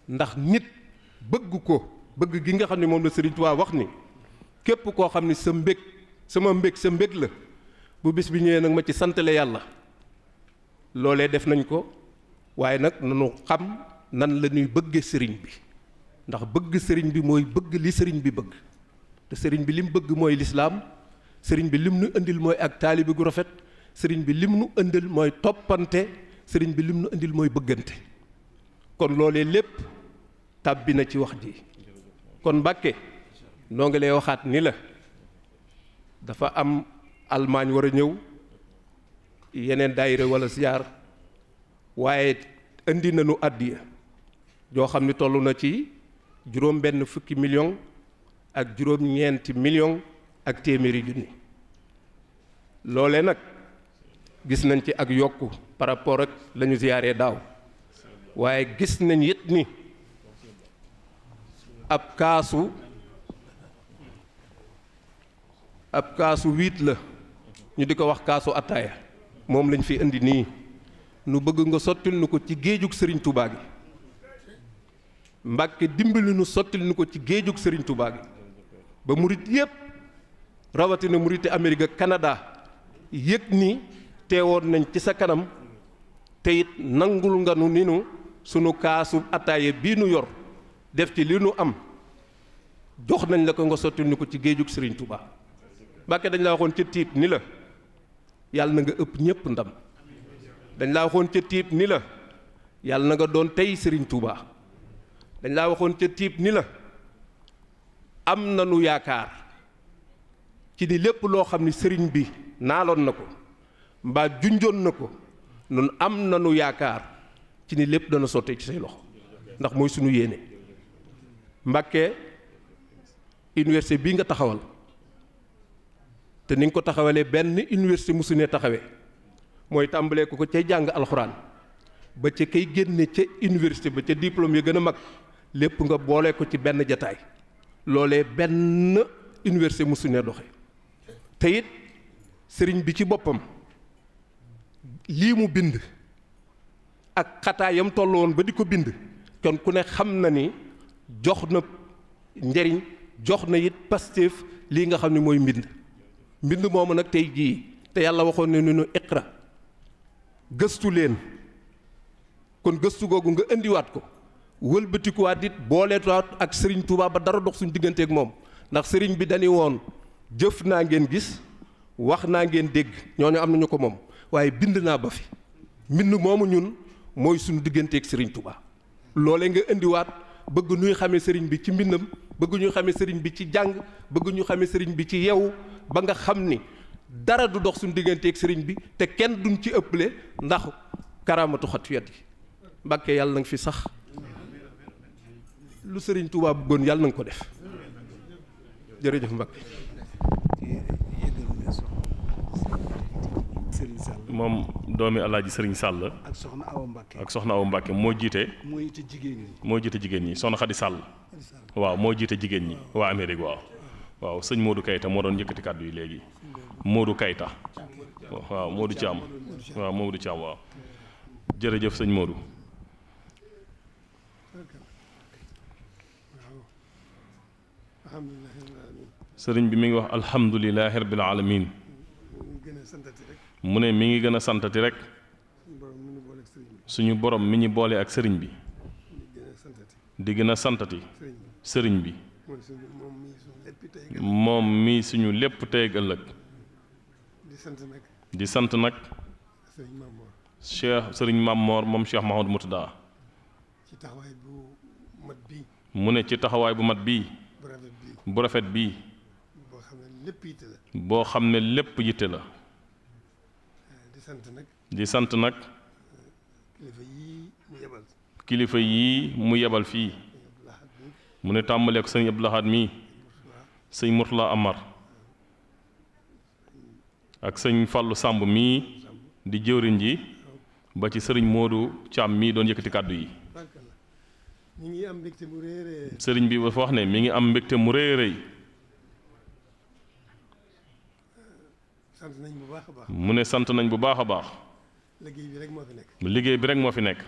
[SPEAKER 7] ndax nit bëgg ko bëgg gi nga xam ne moom la Serigne Touba wax ni képp koo xam ni sa mbég sama mbég sa mbég la bu bis bi ñëwee nag ma ci santale yàlla loolee def nañ ko waaye nag nanu xam nan la ñuy bëgge sëriñ bi ndax bëgg sëriñ bi mooy bëgg li sëriñ bi bëgg te sëriñ bi lim bëgg mooy lislaam sëriñ bi lim nu indil mooy ak taalibe gu rafet sëriñ bi lim nu indil mooy toppante sëriñ bi lim nu indil mooy bëggante kon loolee lépp tàbbi na ci wax ji kon Mbacké noo ngi lay waxaat ni la dafa am Allemagne war a ñëw yeneen daayira wala Ziar waaye indi nañu àddiya joo xam ni toll na ci juróom benn fukki million ak juróom ñeenti million ak téeméeri junni loole nag gis nañ ci ak yokku par rapport ak la ñu ziyaaree daaw waaye gis nañ it ni ab kaasu 8 la ñu di ko wax kaasu attaaya moom lañ fi indi nii nu bëgg nga sottil nu ko ci géejug Serigne Touba gi Mbacké dimbali nu sottil nu ko ci géejug Serigne Touba gi ba murit yépp rawatina muriti Amérique ak Canada yëg ni teewoon nañ ci sa kanam te it nangul nga nu ni nu sunu kaasu attaaye bii nu yor def ci li nu am jox nañ la ko nga sotti ni ko ci géejug Serigne Touba. Mbacké dañ la waxoon ca tiit ni la yàlla na nga ëpp ñépp ndam. dañ laa waxoon ca tiib ni la yàlla na nga doon tey Serigne Touba. dañ laa waxoon ca tiib ni la am na nu yaakaar ci ni lépp loo xam ni sëriñ bi naaloon na ko mbaa junjoon na ko nun am na nu yaakaar ci ni lépp dana sottee ci say loxo ndax mooy sunu yéene. Mbacké université bii nga taxawal te ni nga ko taxawalee benn université musu ne taxawee mooy tàmbalee ko cay jàng alxuraan ba ca kay génne ca université ba ca diplôme yi gën a mag lépp nga boole ko ci benn jataay loolee benn université musu ne doxe te it sëriñ bi ci boppam lii mu bind ak xataayam toll woon ba di ko bind kon ku ne xam na ni jox na njariñ jox na it Pastef lii nga xam ne mooy mbind moomu nag tey jii te yàlla waxoon ne nu iqra gëstu leen kon gëstu googu nga indiwaat ko wëlbatikuwaat it booleetuwaat ak sëriñ Touba ba dara dox suñu digganteeg moom ndax sëriñ bi dañuy woon jëf naa ngeen gis wax naa ngeen dégg ñooñu am nañu ko moom waaye bind naa ba fi mbind moomu ñun mooy suñu digganteeg sëriñ Touba loolee nga indiwaat bëgg ñuy xamee sëriñ bi ci mbindam bëgg ñu xamee sëriñ bi ci jàng bëgg ñu xamee sëriñ bi ci yeewu ba nga xam ni dara du dox suñu digganteeg sëriñ bi te kenn duñ ci ëpple ndax karaamatu xatiyat yi. Mbacké yàlla na nga fi sax lu sëriñ Touba bëggoon yàlla na nga ko def jërëjëf Mbacké.
[SPEAKER 8] moom doomi alaaji Serigne Sall
[SPEAKER 6] ak soxna Awa Mbacké
[SPEAKER 8] ak soxna Awa Mbacké moo jiite jigéen ñi soxna Xadi Sall waaw moo jiite jigéen ñi waa Amérique waaw sëñ Modou Kayta moo doon yëkkati kàddu yi léegi Modou Kayta waaw Modou Thiam waaw jërëjëf sëñ Modou. sëriñ bi mi ngi wax alhamdulilahi rabbil alamin mu ne mi ngi gën a santati rek suñu borom mi ñu boole ak sëriñ bi di gën a santati sëriñ bi moom mi suñu lépp tey ak ëllëg di sant nag Cheikh sëriñ Mamor moom Cheikh Mahamadou Moutada mu ne ci taxawaay bu mat bii bu rafet bii boo xam ne lépp yitte la di sant nag kilifa yii mu yebal fii mu ne tàmbalee ko sëñ Abdou Lahad mii sëñ Mourtala Amar ak sëñ Fallou Samb mii di jëwriñ ji ba ci sëriñ Modou Thiam mii doon yëkkati kàddu yi sëriñ bi dafa wax ne mi ngi am mbégte mu rëy rëy mu ne sant nañ bu baax a baax liggéey bi rek moo fi nekk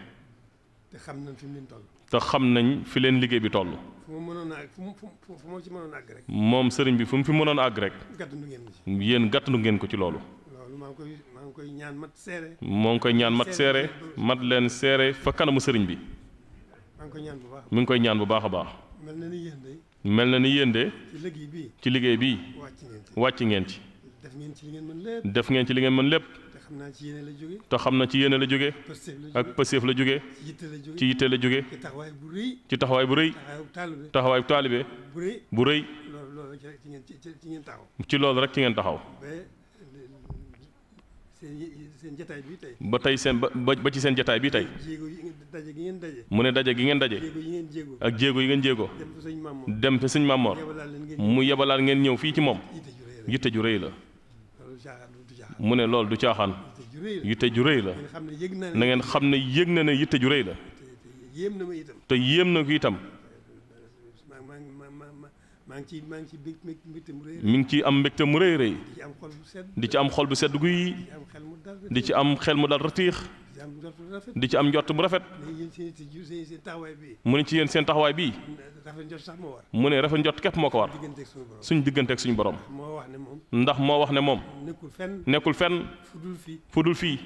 [SPEAKER 8] te xam nañ fi leen liggéey bi toll moom sëriñ bi fu mu fi mënoon àgg rek yéen gàttandu ngeen ko ci loolu moo ngi koy ñaan mat seere mat leen seere fa kanamu sëriñ bi mi ngi koy ñaan bu baax a baax mel na ni yéen de ci liggéey bii wàcc ngeen ci def ngeen ci li ngeen mën lépp te xam na ci yéene la jóge ak pëseef la jóge ci yitte la jóge ci taxawaay bu rëy taxawaay bu taalibe bu rëy ci loolu rek ci ngeen taxaw ba tey seen ba ci seen jataay bi tey mu ne daje gi ngeen daje ak jéego yi ngeen jéego dem fi sëñ Mamor mu yebalaat ngeen ñëw fii ci moom yitte ju rëy la mu ne loolu du caaxaan yitte ju rëy la na ngeen xam ne yëg na ne yitte ju rëy la te yéem na ko itam mi ngi ci am mbégte mu rëy rëy di ci am xol bu sedd guy di ci am xel mu dal ratiix di ci am njort bu rafet mu ne ci yéen seen taxawaay bii mu ne rafet njort képp moo ko war suñ diggante ak suñu borom ndax moo wax ne moom nekkul fenn fu dul fii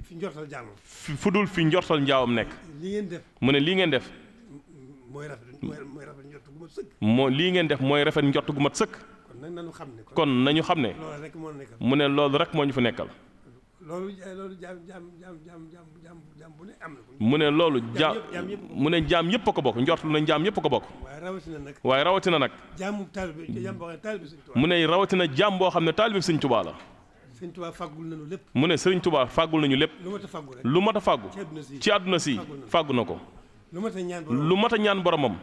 [SPEAKER 9] fi njortal jaamam.
[SPEAKER 8] fu dul fi njortal njaawam nekk.
[SPEAKER 9] li ngeen def.
[SPEAKER 8] mu ne lii ngeen def.
[SPEAKER 9] mooy rafet njort gu mat sëkk.
[SPEAKER 8] lii ngeen def mooy rafet njort gu mat sëkk.
[SPEAKER 9] kon nag nañu xam ne.
[SPEAKER 8] kon nañu xam ne.
[SPEAKER 9] loolu rek moo nekkal.
[SPEAKER 8] mu ne loolu rek moo ñu fa nekkal.
[SPEAKER 9] loolu jaam bu ne am na.
[SPEAKER 8] mu ne loolu mu ne jaam yëpp a ko bokk njort lu ne jaam yëpp a ko bokk. waaye rawatina nag.
[SPEAKER 9] jaamu taalibe jaam boo xam ne taalibe Sëñ Tuubaa.
[SPEAKER 8] mu ne rawatina jaam boo xam ne taalibe Sëñ Tuubaa la.
[SPEAKER 9] Sëñ Tuubaa fàggul nañu lépp.
[SPEAKER 8] mu ne Sëriñ Tuubaa fàggul nañu lépp. lu mat a fàggu ci àdduna si fàggu na ko. lu mat a ñaan boromam.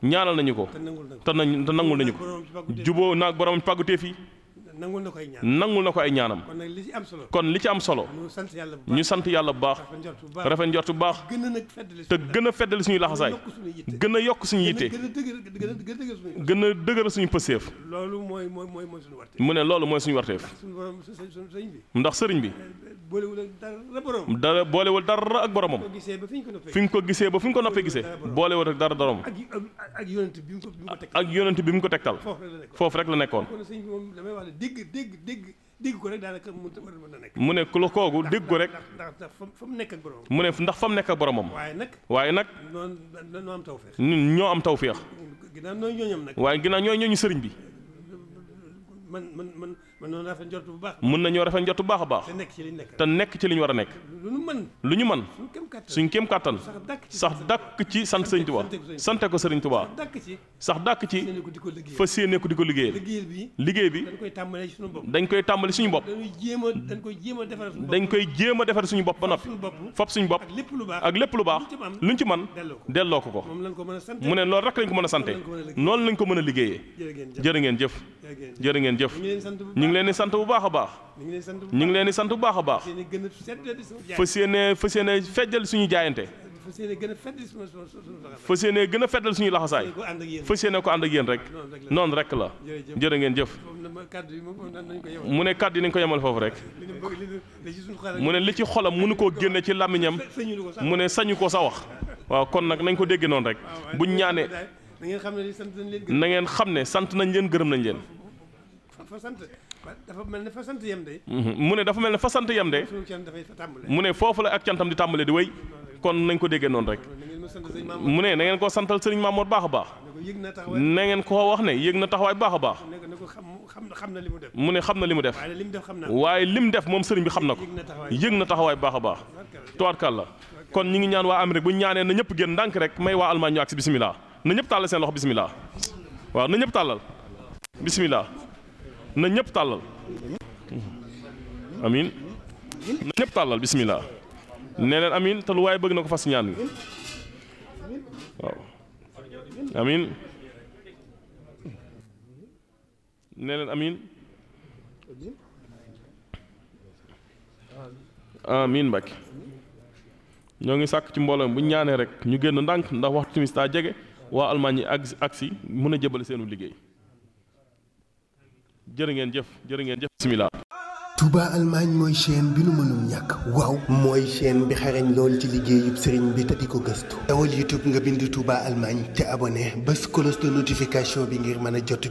[SPEAKER 8] ñaanal nañu ko. te nangul nañu ko. juboo naag boromam pàggutee fii. nangul na ko ay ñaanam. kon li ci am solo. ñu sant yàlla bu baax. rafet njort bu baax. te gën a feddali suñuy laxasaay. gën a yokk suñu yitte. gën a dëgëral suñu pëseef. mu ne loolu mooy suñu warteef. ndax sëriñ bi. boolewul dara ak boromam. fi nga ko gisee ba fi nga ko noppee gisee. boolewul ak dara boromam. ak yonent bi mu ko tegtal. foofu rek la nekkoon. dégg ko rek daanaka mën na nekk. mu ne ku la kooku dégg ko rek. ndax fa mu nekk ak boromam. mu ne ndax fa mu nekk ak boromam. waaye nag. ñoo am tawfeex. ñun ñoo am tawfeex. ginnaaw ñooy ñooñam nag. waaye ginnaaw ñooy ñooñu sëriñ bi. mën nañoo rafet njort bu baax. mën nañoo rafet njort bu baax a baax. te nekk ci li ñu war a nekk. lu ñu mën. suñ kéem kàttan. sax dàkk ci sant Sëriñ Tuubaa. sante ko Sëriñ Tuubaa. sax dàkk ci. fas yéene ko di ko liggéeyal. liggéey bi. dañ koy tàmbali suñu bopp. dañ koy jéem a defar suñu bopp ba noppi. fop suñu bopp. ak lépp lu baax. luñ ci mën. delloo ko ko. mu ne loolu rek lañ ko mën a sante. noonu lañ ko mën a liggéeyee. jërë ngeen jëf. jërë ngeen jëf. ñu ngi leen di sant bu baax a baax. ñu ngi leen di sant bu baax a baax. fas yéene feddal suñu jaayante. fas yéene gën a feddal suñu laxasaay. fas yéene ko ànd ak yéen rek. noonu rek la. jërë ngeen jëf. mu ne kàddu yi nañ ko yemal foofu rek. mu ne li ci xolam mënu koo génne ci làmmiñam. mu ne sañu ko sa wax. waaw kon nag nañ ko dégge noonu rek. buñ ñaanee na ngeen xam ne sant nañ leen gërëm nañ leen. dafa mel ne fa sant yem de. mu ne dafa mel ne fa sant yem de. mu ne foofu la ak cantam di tàmbale di wéy. kon nañ ko déggee noonu rek. mu ne na ngeen koo santal Sëriñ Mamour baax a baax. na ngeen koo wax ne yëg na taxawaay baax a baax. mu ne xam na li mu def. waaye lim def moom sëriñ bi xam na ko. yëg na taxawaay baax a baax. tubaarkàlla kon ñi ngi ñaan waa Amérique bu ñu ñaanee na ñëpp génn ndànk rek may waa Allemagne ñu ak si bisimilah na ñëpp tàllal seen loxo bisimilah. waaw na ñëpp tàllal bisimilah. na ñëpp tàllal amin na ñëpp tàllal bismillah nee leen amin te lu waaye bëgg na ko fas ñaan gi waaw amin nee leen amin amin Mbacké ñoo ngi sàkk ci mbooloo bu ñu ñaanee rek ñu génn ndànk ndax waxtu timis daa jege waa Allemagne yi ak si mën a jëbale seenu liggéey jërë ngeen jëf bismillah.
[SPEAKER 1] Touba Allemagne mooy chaîne bi nu mënul ñàkk. waaw mooy chaîne bi xarañ lool ci liggéeyub sëriñ bi te di ko gëstu. dawal YouTube nga bind Touba Allemagne te abonné bés cloche de notification bi ngir mën a jot